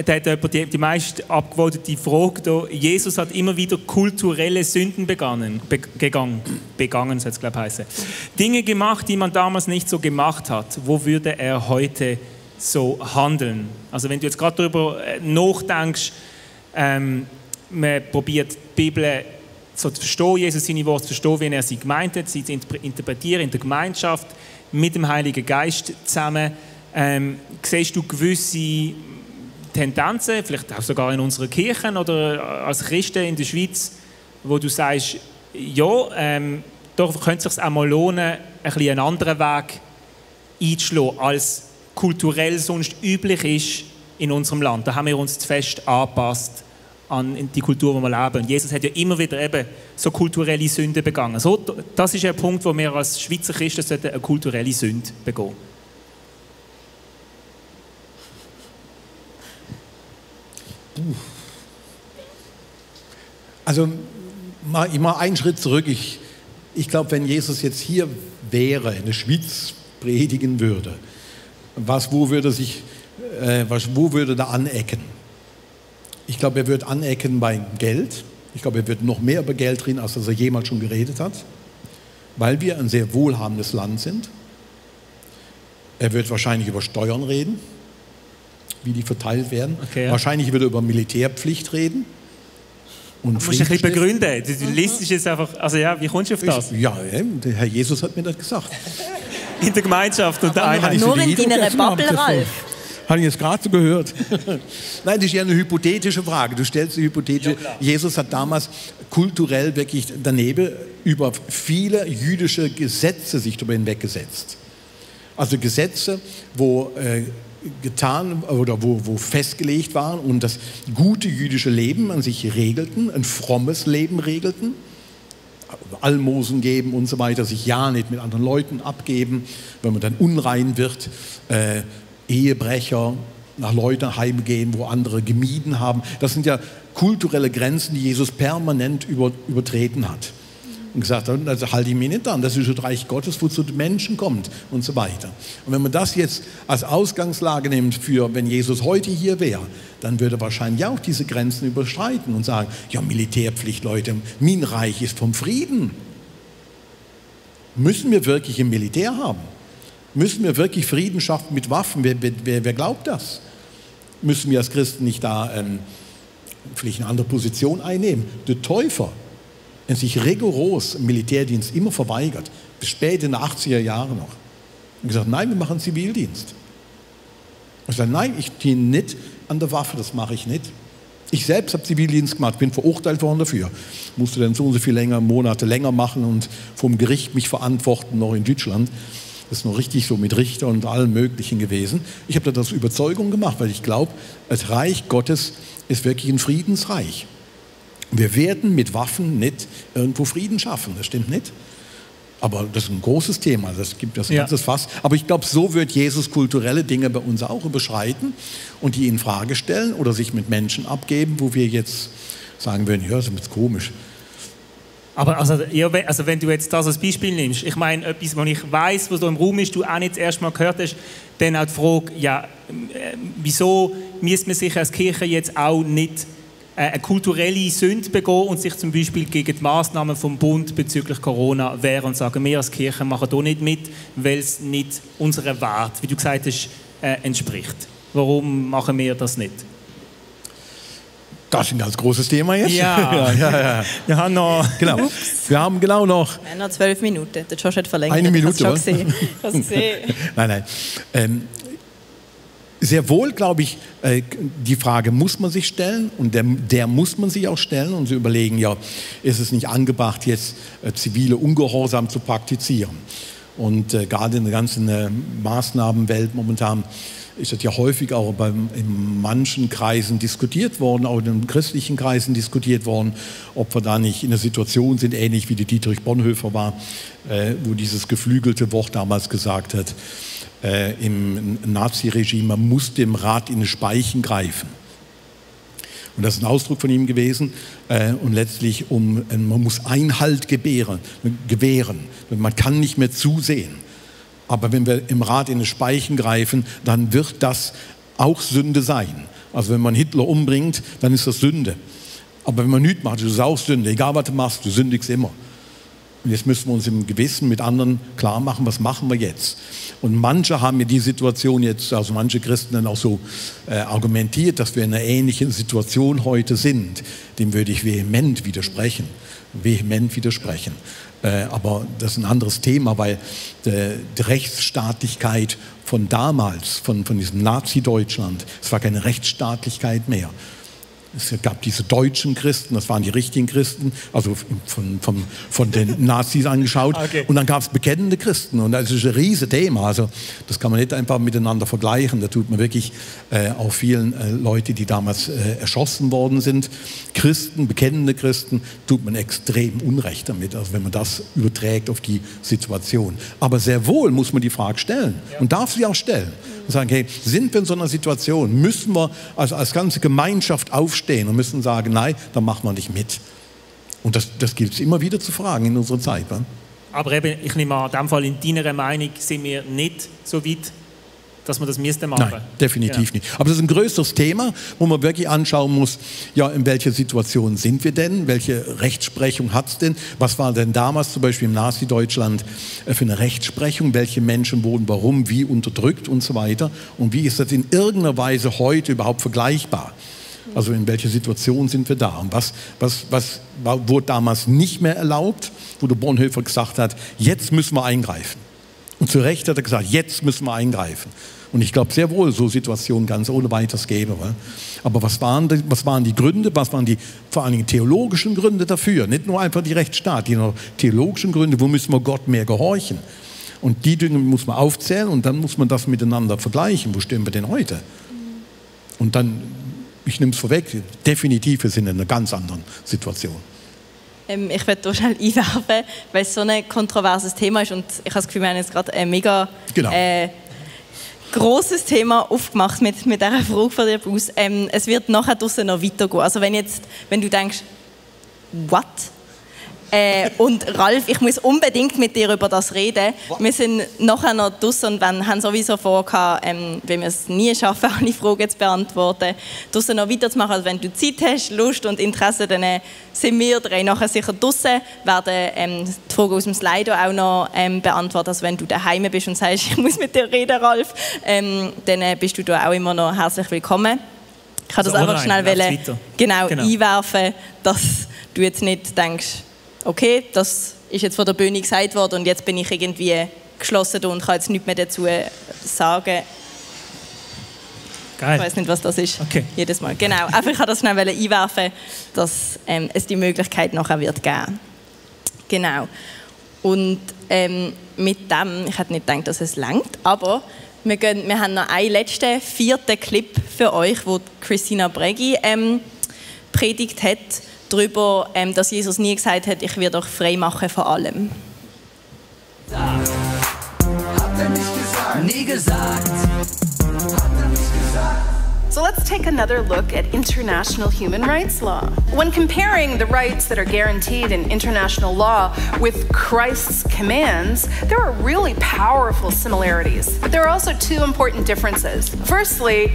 da hat jemand die meist abgewogene Frage da. Jesus hat immer wieder kulturelle Sünden begangen, soll es glaube ich heißen. Dinge gemacht, die man damals nicht so gemacht hat. Wo würde er heute so handeln? Also wenn du jetzt gerade darüber nachdenkst, man probiert die Bibel so zu verstehen, Jesus seine Worte zu verstehen, wie er sie gemeint hat, sie zu interpretieren in der Gemeinschaft, mit dem Heiligen Geist zusammen. Siehst du gewisse Tendenzen, vielleicht auch sogar in unserer Kirche oder als Christen in der Schweiz, wo du sagst, ja, da könnte es sich auch mal lohnen, ein bisschen einen anderen Weg einzuschlagen, als kulturell sonst üblich ist in unserem Land. Da haben wir uns zu fest angepasst an die Kultur, wo wir leben. Und Jesus hat ja immer wieder eben so kulturelle Sünden begangen. So, das ist ein Punkt, wo wir als Schweizer Christen eine kulturelle Sünde begehen. Also ich mache einen Schritt zurück. Ich glaube, wenn Jesus jetzt hier wäre, in der Schweiz predigen würde, wo würde er anecken? Ich glaube, er wird anecken bei Geld. Ich glaube, er wird noch mehr über Geld reden, als er jemals schon geredet hat, weil wir ein sehr wohlhabendes Land sind. Er wird wahrscheinlich über Steuern reden, wie die verteilt werden. Okay, ja. Wahrscheinlich wird er über Militärpflicht reden. Und du musst ein bisschen begründen. Du liest jetzt einfach, also ja, wie kommst du auf das? Ja, der Herr Jesus hat mir das gesagt. In der Gemeinschaft und der Einheit. Nur in deiner Bubble, Ralf. Habe ich jetzt gerade so gehört. Nein, das ist ja eine hypothetische Frage. Du stellst die hypothetische. Ja, Jesus hat damals kulturell wirklich daneben über viele jüdische Gesetze sich darüber hinweggesetzt. Also Gesetze, wo getan oder wo festgelegt waren und das gute jüdische Leben an sich regelten, ein frommes Leben regelten, Almosen geben und so weiter, sich ja nicht mit anderen Leuten abgeben, wenn man dann unrein wird, Ehebrecher nach Leuten heimgehen, wo andere gemieden haben. Das sind ja kulturelle Grenzen, die Jesus permanent übertreten hat. Und gesagt hat, also halte ich mich nicht an, das ist das Reich Gottes, wozu die Menschen kommt und so weiter. Und wenn man das jetzt als Ausgangslage nimmt für, wenn Jesus heute hier wäre, dann würde er wahrscheinlich auch diese Grenzen überschreiten und sagen, ja, Militärpflicht, Leute, mein Reich ist vom Frieden. Müssen wir wirklich ein Militär haben? Müssen wir wirklich Frieden schaffen mit Waffen? Wer glaubt das? Müssen wir als Christen nicht da vielleicht eine andere Position einnehmen? Der Täufer hat sich rigoros im Militärdienst immer verweigert, bis spät in den 80er Jahren noch. Und gesagt, nein, wir machen Zivildienst. Und ich sage, nein, ich diene nicht an der Waffe, das mache ich nicht. Ich selbst habe Zivildienst gemacht, bin verurteilt worden dafür. Musste dann so und so viele Monate länger machen und vom Gericht mich verantworten, noch in Deutschland. Das ist noch richtig so mit Richter und allem Möglichen gewesen. Ich habe das aus Überzeugung gemacht, weil ich glaube, das Reich Gottes ist wirklich ein Friedensreich. Wir werden mit Waffen nicht irgendwo Frieden schaffen, das stimmt nicht. Aber das ist ein großes Thema, das gibt das ganzes Fass. Aber ich glaube, so wird Jesus kulturelle Dinge bei uns auch überschreiten und die in Frage stellen oder sich mit Menschen abgeben, wo wir jetzt sagen würden, ja, das ist jetzt komisch. Aber also wenn du jetzt das als Beispiel nimmst, ich meine, etwas, was ich weiss, was da im Raum ist, du auch nicht das erste Mal gehört hast, dann auch die Frage, ja, wieso müsste man sich als Kirche jetzt auch nicht eine kulturelle Sünde begehen und sich zum Beispiel gegen die Massnahmen vom Bund bezüglich Corona wehren und sagen, wir als Kirche machen hier nicht mit, weil es nicht unserer Wert, wie du gesagt hast, entspricht. Warum machen wir das nicht? Das ist ein ganz großes Thema jetzt. Ja. Ja. Wir haben noch... Genau. Wir haben genau noch... Wir haben noch 12 Minuten. Der Josh hat verlängert. Eine Minute, was? Ich habe es gesehen. Nein. Sehr wohl, glaube ich, die Frage muss man sich stellen und der muss man sich auch stellen und zu überlegen, ja, ist es nicht angebracht, jetzt zivile Ungehorsam zu praktizieren? Und gerade in der ganzen Maßnahmenwelt momentan ist das ja häufig auch in manchen Kreisen diskutiert worden, auch in den christlichen Kreisen diskutiert worden, ob wir da nicht in einer Situation sind, ähnlich wie die Dietrich Bonhoeffer war, wo dieses geflügelte Wort damals gesagt hat, im Naziregime, man muss dem Rat in die Speichen greifen. Und das ist ein Ausdruck von ihm gewesen. Und letztlich, man muss Einhalt gewähren. Man kann nicht mehr zusehen. Aber wenn wir im Rat in die Speichen greifen, dann wird das auch Sünde sein. Also wenn man Hitler umbringt, dann ist das Sünde. Aber wenn man nichts macht, ist es auch Sünde. Egal was du machst, du sündigst immer. Und jetzt müssen wir uns im Gewissen mit anderen klar machen, was machen wir jetzt? Und manche haben mir die Situation jetzt, also manche Christen dann auch so argumentiert, dass wir in einer ähnlichen Situation heute sind. Dem würde ich vehement widersprechen. Aber das ist ein anderes Thema, weil die Rechtsstaatlichkeit von damals, von diesem Nazi-Deutschland, es war keine Rechtsstaatlichkeit mehr. Es gab diese deutschen Christen, das waren die richtigen Christen, also von den Nazis angeschaut. Okay. Und dann gab es bekennende Christen. Und das ist ein riesiges Thema. Also das kann man nicht einfach miteinander vergleichen. Da tut man wirklich auch vielen Leute, die damals erschossen worden sind, Christen, bekennende Christen, tut man extrem Unrecht damit, also wenn man das überträgt auf die Situation. Aber sehr wohl muss man die Frage stellen und darf sie auch stellen. Und sagen, hey, sind wir in so einer Situation? Müssen wir also als ganze Gemeinschaft aufstehen und müssen sagen, nein, dann machen wir nicht mit. Und das gilt es immer wieder zu fragen in unserer Zeit. Ne? Aber eben, ich nehme an, in dem Fall in deiner Meinung sind wir nicht so weit, dass wir das machen müssten. Nein, definitiv nicht. Aber das ist ein größeres Thema, wo man wirklich anschauen muss, ja, in welcher Situation sind wir denn? Welche Rechtsprechung hat es denn? Was war denn damals zum Beispiel im Nazi-Deutschland für eine Rechtsprechung? Welche Menschen wurden warum, wie unterdrückt und so weiter? Und wie ist das in irgendeiner Weise heute überhaupt vergleichbar? Also in welcher Situation sind wir da? Und was wurde damals nicht mehr erlaubt, wo der Bonhoeffer gesagt hat, jetzt müssen wir eingreifen. Und zu Recht hat er gesagt, jetzt müssen wir eingreifen. Und ich glaube sehr wohl, so Situationen ganz ohne weiteres gäbe. Aber was waren die Gründe, was waren die vor allen Dingen theologischen Gründe dafür? Nicht nur einfach die Rechtsstaat, die theologischen Gründe, wo müssen wir Gott mehr gehorchen? Und die Dinge muss man aufzählen und dann muss man das miteinander vergleichen. Wo stehen wir denn heute? Und dann, ich nehme es vorweg, definitiv, wir sind in einer ganz anderen Situation. Ich werde hier schnell einwerfen, weil es so ein kontroverses Thema ist und ich habe das Gefühl, wir haben jetzt gerade ein mega grosses Thema aufgemacht mit dieser Frage von dir, Bruce. Es wird nachher draussen noch weitergehen. Also wenn du denkst, what? Und Ralf, ich muss unbedingt mit dir über das reden. Wir sind nachher noch draussen und haben sowieso vor, wenn wir es nie schaffen, alle Fragen zu beantworten, draussen noch weiterzumachen. Also wenn du Zeit hast, Lust und Interesse, dann sind wir drei nachher sicher draussen, werden die Fragen aus dem Slido auch noch beantworten. Also wenn du daheim bist und sagst, ich muss mit dir reden, Ralf, dann bist du da auch immer noch herzlich willkommen. Ich kann das einfach schnell einwerfen, dass du jetzt nicht denkst, okay, das ist jetzt von der Bühne gesagt worden und jetzt bin ich irgendwie geschlossen und kann jetzt nichts mehr dazu sagen. Geil. Ich weiß nicht, was das ist. Okay. Jedes Mal. Genau. Einfach, ich wollte das schnell einwerfen, dass es die Möglichkeit nachher wird geben. Genau. Und mit dem, ich hätte nicht gedacht, dass es reicht, aber wir haben noch einen letzten, 4. Clip für euch, wo Christina Breggi predigt hat, darüber, dass Jesus nie gesagt hat, ich werde euch frei machen von allem. Hat er nicht gesagt? Nie gesagt. Hat er nicht gesagt? So let's take another look at international human rights law. When comparing the rights that are guaranteed in international law with Christ's commands, there are really powerful similarities. But there are also 2 important differences. Firstly,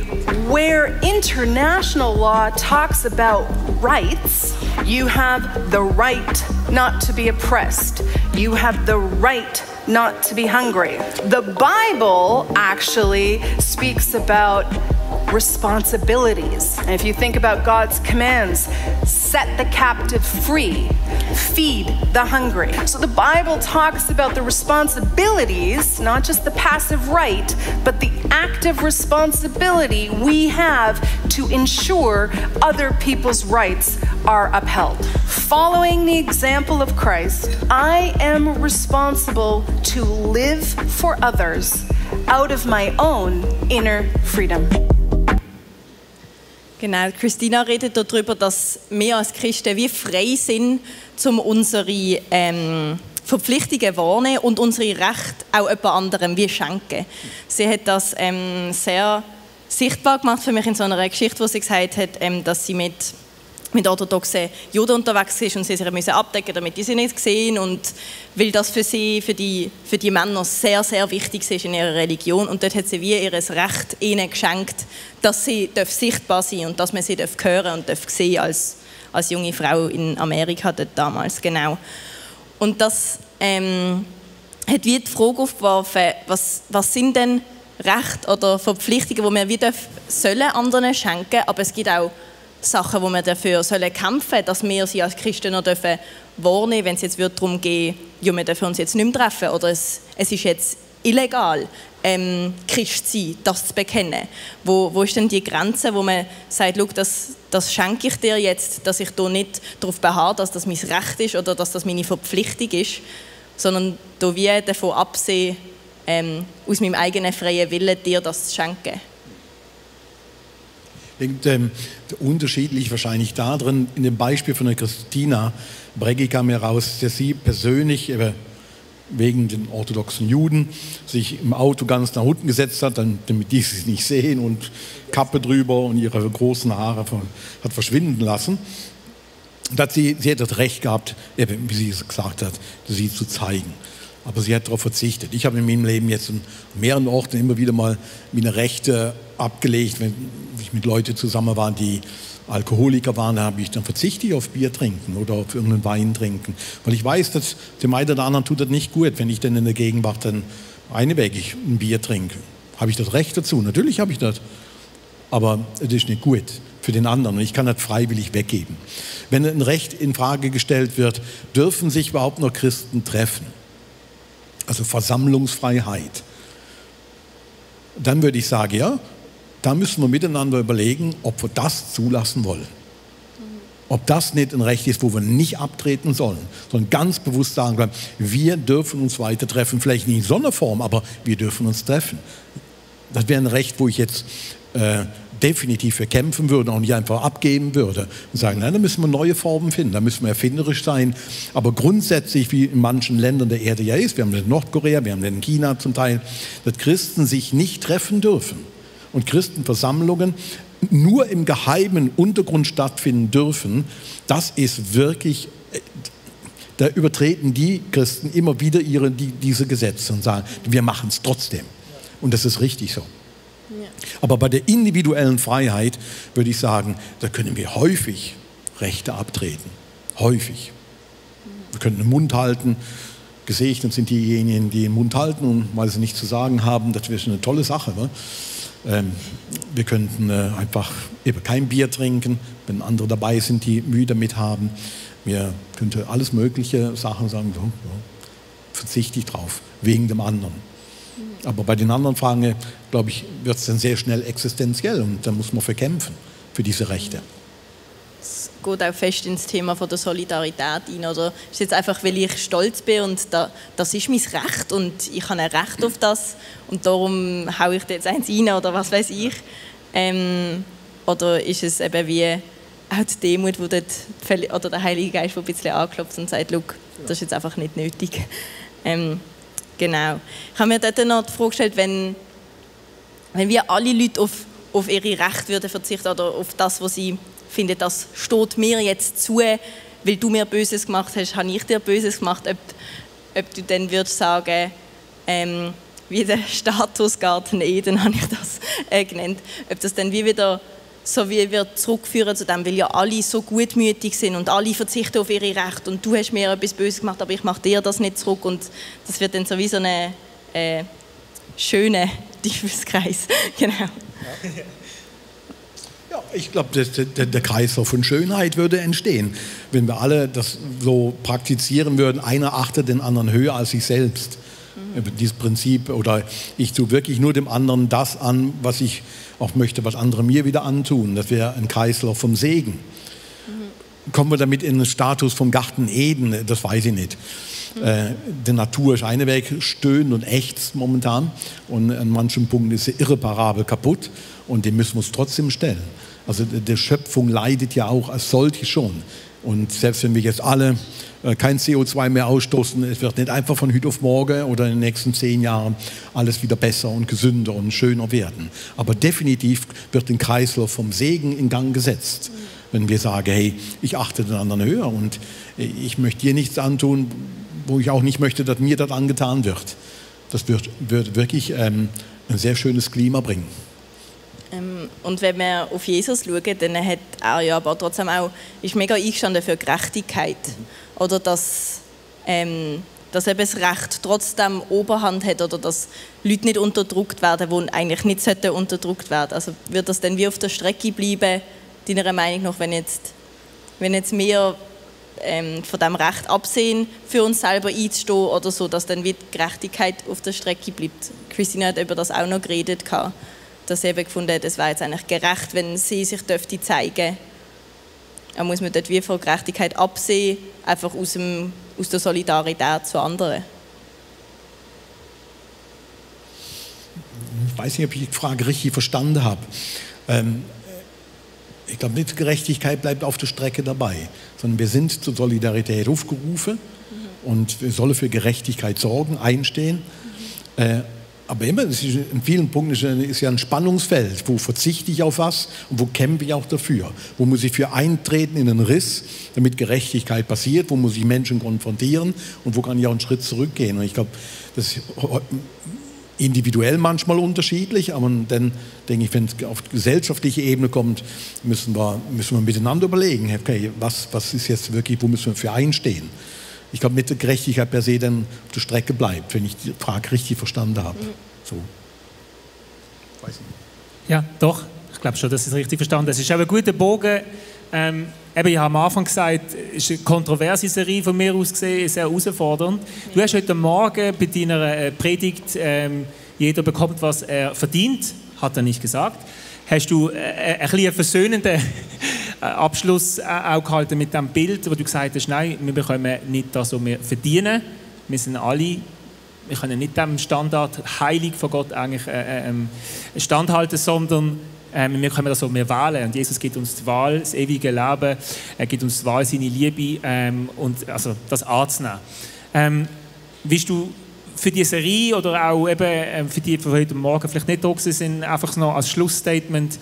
where international law talks about rights, you have the right not to be oppressed. You have the right not to be hungry. The Bible actually speaks about responsibilities. And if you think about God's commands, set the captive free, feed the hungry. So the Bible talks about the responsibilities, not just the passive right, but the active responsibility we have to ensure other people's rights are upheld. Following the example of Christ, I am responsible to live for others out of my own inner freedom. Genau, Christina redet darüber, dass wir als Christen wie frei sind, um unsere Verpflichtungen wahrnehmen und unsere Rechte auch jemand anderem wie schenken. Sie hat das sehr sichtbar gemacht für mich in so einer Geschichte, wo sie gesagt hat, dass sie mit orthodoxen Juden unterwegs ist und sie sich müssen abdecken, damit die sie nicht sehen, und weil das für sie, für die Männer sehr, sehr wichtig ist in ihrer Religion, und dort hat sie wie ihr Recht ihnen geschenkt, dass sie sichtbar sein dürfen und dass man sie hören und sehen als junge Frau in Amerika dort damals, genau. Und das hat wie die Frage aufgeworfen, was sind denn Rechte oder Verpflichtungen, die wir wie sollen anderen schenken, aber es gibt auch Sachen, wo wir dafür kämpfen sollen, dass wir sie als Christen noch wahrnehmen dürfen, wenn es jetzt darum geht, ja, wir dürfen uns jetzt nicht mehr treffen oder es ist jetzt illegal, Christ sein, das zu bekennen? Wo ist denn die Grenze, wo man sagt, schau, das schenke ich dir jetzt, dass ich da nicht darauf beharre, dass das mein Recht ist oder dass das meine Verpflichtung ist, sondern da wie davon absehen, aus meinem eigenen freien Willen dir das zu schenken? Ich denke, der Unterschied liegt wahrscheinlich darin, in dem Beispiel von der Christina Breggi kam heraus, dass sie persönlich wegen den orthodoxen Juden sich im Auto ganz nach unten gesetzt hat, damit die sie nicht sehen und Kappe drüber und ihre großen Haare hat verschwinden lassen. Und sie hat das Recht gehabt, wie sie es gesagt hat, sie zu zeigen. Aber sie hat darauf verzichtet. Ich habe in meinem Leben jetzt an mehreren Orten immer wieder mal meine Rechte abgelegt, wenn ich mit Leuten zusammen war, die Alkoholiker waren, dann verzichte ich auf Bier trinken oder auf irgendeinen Wein trinken. Weil ich weiß, dass dem einen oder anderen tut das nicht gut, wenn ich dann in der Gegenwart dann einwegig ein Bier trinke. Habe ich das Recht dazu? Natürlich habe ich das. Aber es ist nicht gut für den anderen und ich kann das freiwillig weggeben. Wenn ein Recht in Frage gestellt wird, dürfen sich überhaupt noch Christen treffen? Also Versammlungsfreiheit. Dann würde ich sagen, ja, da müssen wir miteinander überlegen, ob wir das zulassen wollen. Ob das nicht ein Recht ist, wo wir nicht abtreten sollen, sondern ganz bewusst sagen können, wir dürfen uns weiter treffen, vielleicht nicht in so einer Form, aber wir dürfen uns treffen. Das wäre ein Recht, wo ich jetzt definitiv für kämpfen würde und nicht einfach abgeben würde und sagen, nein, da müssen wir neue Formen finden, da müssen wir erfinderisch sein. Aber grundsätzlich, wie in manchen Ländern der Erde ja ist, wir haben das in Nordkorea, wir haben das in China zum Teil, dass Christen sich nicht treffen dürfen und Christenversammlungen nur im geheimen Untergrund stattfinden dürfen, das ist wirklich, da übertreten die Christen immer wieder diese Gesetze und sagen, wir machen es trotzdem. Und das ist richtig so. Ja. Aber bei der individuellen Freiheit würde ich sagen, da können wir häufig Rechte abtreten. Häufig. Wir können den Mund halten. Gesegnet sind diejenigen, die den Mund halten und weil sie nichts zu sagen haben. Das wäre schon eine tolle Sache. Ne? Wir könnten einfach eben kein Bier trinken, wenn andere dabei sind, die Mühe damit haben. Wir könnten alles mögliche Sachen sagen, so, ja, verzichte ich drauf, wegen dem anderen. Aber bei den anderen Fragen, glaube ich, wird es dann sehr schnell existenziell und da muss man für kämpfen, für diese Rechte. Es geht auch fest ins Thema von der Solidarität ein, oder? Es ist jetzt einfach, weil ich stolz bin und das ist mein Recht und ich habe ein Recht auf das und darum haue ich dir jetzt eins rein oder was weiß ich. Oder ist es eben wie auch die Demut, wo dort, oder der Heilige Geist, der ein bisschen anklopft und sagt, «Schau, das ist jetzt einfach nicht nötig.» Genau. Ich habe mir dort noch die Frage gestellt, wenn wir alle Leute auf ihre Rechte würden verzichten oder auf das, was sie finden, das steht mir jetzt zu, weil du mir Böses gemacht hast, habe ich dir Böses gemacht, ob du dann würdest sagen, wie der Status Garten Eden, habe ich das genannt, ob das dann wie wieder so wie wir zurückführen zu dem, weil ja alle so gutmütig sind und alle verzichten auf ihre Rechte und du hast mir etwas Böses gemacht, aber ich mache dir das nicht zurück und das wird dann so wie so eine schöne Teufelskreis. Genau. Ja, ich glaube, der Kreislauf von Schönheit würde entstehen, wenn wir alle das so praktizieren würden, einer achtet den anderen höher als sich selbst. Dieses Prinzip, oder ich tue wirklich nur dem anderen das an, was ich auch möchte, was andere mir wieder antun. Das wäre ein Kreislauf vom Segen. Kommen wir damit in den Status vom Garten Eden? Das weiß ich nicht. Die Natur ist eine Weg, stöhnt und ächzt momentan und an manchen Punkten ist sie irreparabel kaputt und dem müssen wir uns trotzdem stellen. Also die Schöpfung leidet ja auch als solche schon. Und selbst wenn wir jetzt alle kein CO2 mehr ausstoßen, es wird nicht einfach von heute auf morgen oder in den nächsten 10 Jahren alles wieder besser und gesünder und schöner werden. Aber definitiv wird ein Kreislauf vom Segen in Gang gesetzt. Wenn wir sagen, hey, ich achte den anderen höher und ich möchte dir nichts antun, wo ich auch nicht möchte, dass mir das angetan wird. Das wird wirklich ein sehr schönes Klima bringen. Und wenn wir auf Jesus schauen, dann hat er ja aber trotzdem auch, ist mega eingestanden für Gerechtigkeit. Oder dass eben das Recht trotzdem Oberhand hat oder dass Leute nicht unterdrückt werden, die eigentlich nicht unterdrückt werden. Also wird das dann wie auf der Strecke bleiben, deiner Meinung nach, wenn jetzt wir von dem Recht absehen, für uns selber einzustehen oder so, dass dann wieder Gerechtigkeit auf der Strecke bleibt. Christina hat über das auch noch geredet, dass sie eben gefunden hat, es wäre jetzt eigentlich gerecht, wenn sie sich dürfte zeigen. Da muss man dort wie von Gerechtigkeit absehen, einfach aus der Solidarität zu anderen. Ich weiß nicht, ob ich die Frage richtig verstanden habe. Ich glaube nicht, Gerechtigkeit bleibt auf der Strecke dabei, sondern wir sind zur Solidarität aufgerufen und wir sollen für Gerechtigkeit sorgen, einstehen. Aber immer, in vielen Punkten ist ja ein Spannungsfeld. Wo verzichte ich auf was und wo kämpfe ich auch dafür? Wo muss ich für eintreten in einen Riss, damit Gerechtigkeit passiert? Wo muss ich Menschen konfrontieren? Und wo kann ich auch einen Schritt zurückgehen? Und ich glaube, das ist individuell manchmal unterschiedlich, aber dann denke ich, wenn es auf die gesellschaftliche Ebene kommt, müssen wir miteinander überlegen, okay, was ist jetzt wirklich, wo müssen wir für einstehen? Ich glaube, mit der Gerechtigkeit per se dann auf der Strecke bleibt, wenn ich die Frage richtig verstanden habe. So. Weiß nicht. Ja, doch. Ich glaube schon, dass ich es richtig verstanden habe. Es ist auch ein guter Bogen. Eben, ich habe am Anfang gesagt, es ist eine kontroverse Serie von mir aus gesehen, sehr herausfordernd. Du hast heute Morgen bei deiner Predigt «Jeder bekommt, was er verdient», hat er nicht gesagt. Hast du ein bisschen einen versöhnenden Abschluss auch gehalten mit dem Bild, wo du gesagt hast, nein, wir bekommen nicht das, was wir verdienen. Wir sind alle, wir können nicht dem Standard heilig von Gott eigentlich standhalten, sondern wir können das, was wir wählen. Und Jesus gibt uns die Wahl, das ewige Leben, er gibt uns die Wahl, seine Liebe und also das anzunehmen. Willst du für die Serie oder auch eben für die, die heute Morgen vielleicht nicht da sind, einfach noch als Schlussstatement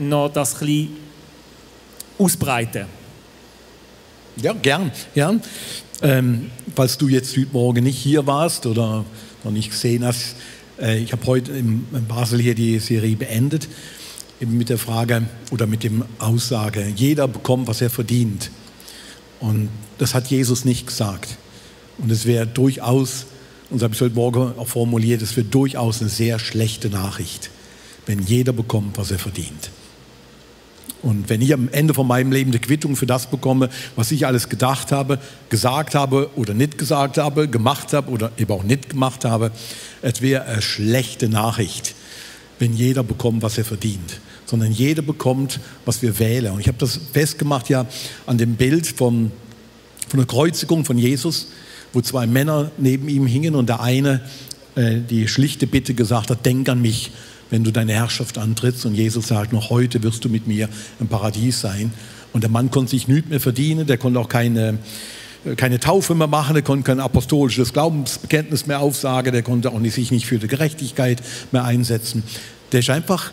noch das ein bisschen ausbreiten? Ja, gern. Falls du jetzt heute Morgen nicht hier warst oder noch nicht gesehen hast, ich habe heute in Basel hier die Serie beendet, eben mit der Frage oder mit dem Aussage, jeder bekommt, was er verdient. Und das hat Jesus nicht gesagt. Und es wäre durchaus, und das habe ich heute Morgen auch formuliert, es wäre durchaus eine sehr schlechte Nachricht, wenn jeder bekommt, was er verdient. Und wenn ich am Ende von meinem Leben die Quittung für das bekomme, was ich alles gedacht habe, gesagt habe oder nicht gesagt habe, gemacht habe oder eben auch nicht gemacht habe, es wäre eine schlechte Nachricht, wenn jeder bekommt, was er verdient. Sondern jeder bekommt, was wir wählen. Und ich habe das festgemacht ja an dem Bild von der Kreuzigung von Jesus, wo zwei Männer neben ihm hingen und der eine die schlichte Bitte gesagt hat, denk an mich, wenn du deine Herrschaft antrittst. Und Jesus sagt, noch heute wirst du mit mir im Paradies sein. Und der Mann konnte sich nichts mehr verdienen, der konnte auch keine Taufe mehr machen, der konnte kein apostolisches Glaubensbekenntnis mehr aufsagen, der konnte auch sich nicht für die Gerechtigkeit mehr einsetzen. Der ist einfach,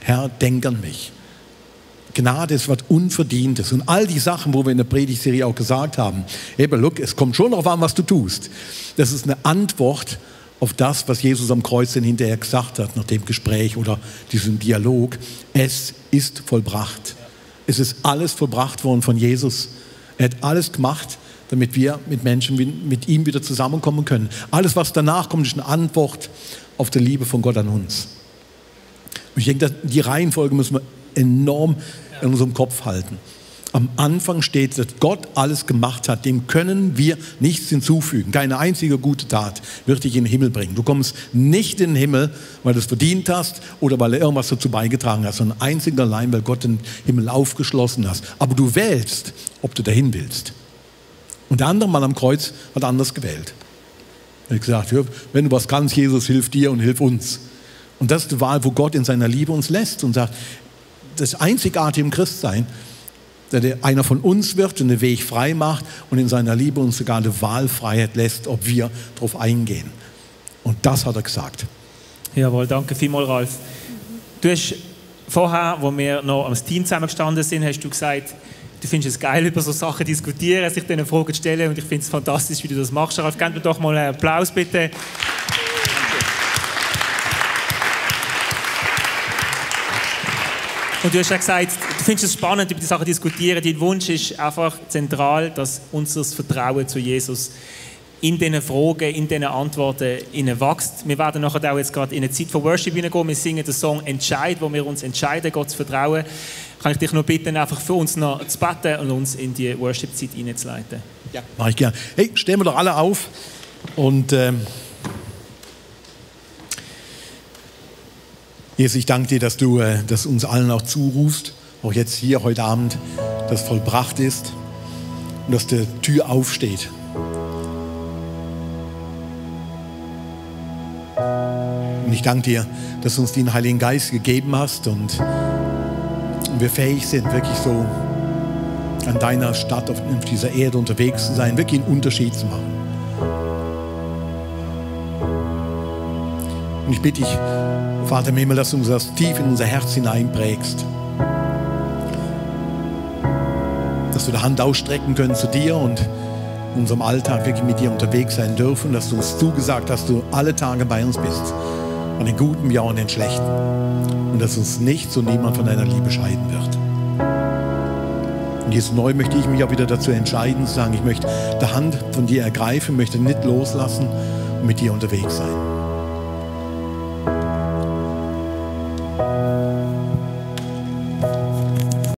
Herr, denk an mich. Gnade ist was Unverdientes. Und all die Sachen, wo wir in der Predigtserie auch gesagt haben, eben, look, es kommt schon darauf an, was du tust. Das ist eine Antwort auf das, was Jesus am Kreuz dann hinterher gesagt hat, nach dem Gespräch oder diesem Dialog. Es ist vollbracht. Es ist alles vollbracht worden von Jesus. Er hat alles gemacht, damit wir mit Menschen mit ihm wieder zusammenkommen können. Alles, was danach kommt, ist eine Antwort auf die Liebe von Gott an uns. Und ich denke, die Reihenfolge müssen wir enorm in unserem Kopf halten. Am Anfang steht, dass Gott alles gemacht hat. Dem können wir nichts hinzufügen. Keine einzige gute Tat wird dich in den Himmel bringen. Du kommst nicht in den Himmel, weil du es verdient hast oder weil du irgendwas dazu beigetragen hast, sondern einzig und allein, weil Gott den Himmel aufgeschlossen hat. Aber du wählst, ob du dahin willst. Und der andere Mann am Kreuz hat anders gewählt. Er hat gesagt, wenn du was kannst, Jesus, hilf dir und hilf uns. Und das ist die Wahl, wo Gott in seiner Liebe uns lässt und sagt, das Einzigartige im Christsein, dass einer von uns wird und den Weg frei macht und in seiner Liebe uns sogar eine Wahlfreiheit lässt, ob wir darauf eingehen. Und das hat er gesagt. Jawohl, danke vielmals, Ralf. Du hast vorher, wo wir noch als Team zusammengestanden sind, hast du gesagt, du findest es geil, über so Sachen zu diskutieren, sich diesen Fragen zu stellen und ich finde es fantastisch, wie du das machst. Ralf, gib mir doch mal einen Applaus, bitte. Und du hast ja gesagt, du findest es spannend, über die Sachen zu diskutieren. Dein Wunsch ist einfach zentral, dass unser Vertrauen zu Jesus in diesen Fragen, in diesen Antworten wächst. Wir werden nachher auch jetzt gerade in eine Zeit von Worship hineingehen. Wir singen den Song «Entscheid», wo wir uns entscheiden, Gott zu vertrauen. kann ich dich nur bitten, einfach für uns noch zu beten und uns in die Worship-Zeit hineinzuleiten. Ja, mache ich gerne. Hey, stehen wir doch alle auf und Jesus, ich danke dir, dass du das uns allen auch zurufst, auch jetzt hier heute Abend, dass vollbracht ist und dass die Tür aufsteht. Und ich danke dir, dass du uns den Heiligen Geist gegeben hast und wir fähig sind, wirklich so an deiner Stadt auf dieser Erde unterwegs zu sein, wirklich einen Unterschied zu machen. Und ich bitte dich, Vater im Himmel, dass du uns das tief in unser Herz hineinprägst. Dass wir die Hand ausstrecken können zu dir und in unserem Alltag wirklich mit dir unterwegs sein dürfen. Dass du uns zugesagt hast, dass du alle Tage bei uns bist. An den Guten wie auch an den Schlechten. Und dass uns nichts und niemand von deiner Liebe scheiden wird. Und jetzt neu möchte ich mich auch wieder dazu entscheiden, zu sagen, ich möchte die Hand von dir ergreifen, möchte nicht loslassen und mit dir unterwegs sein.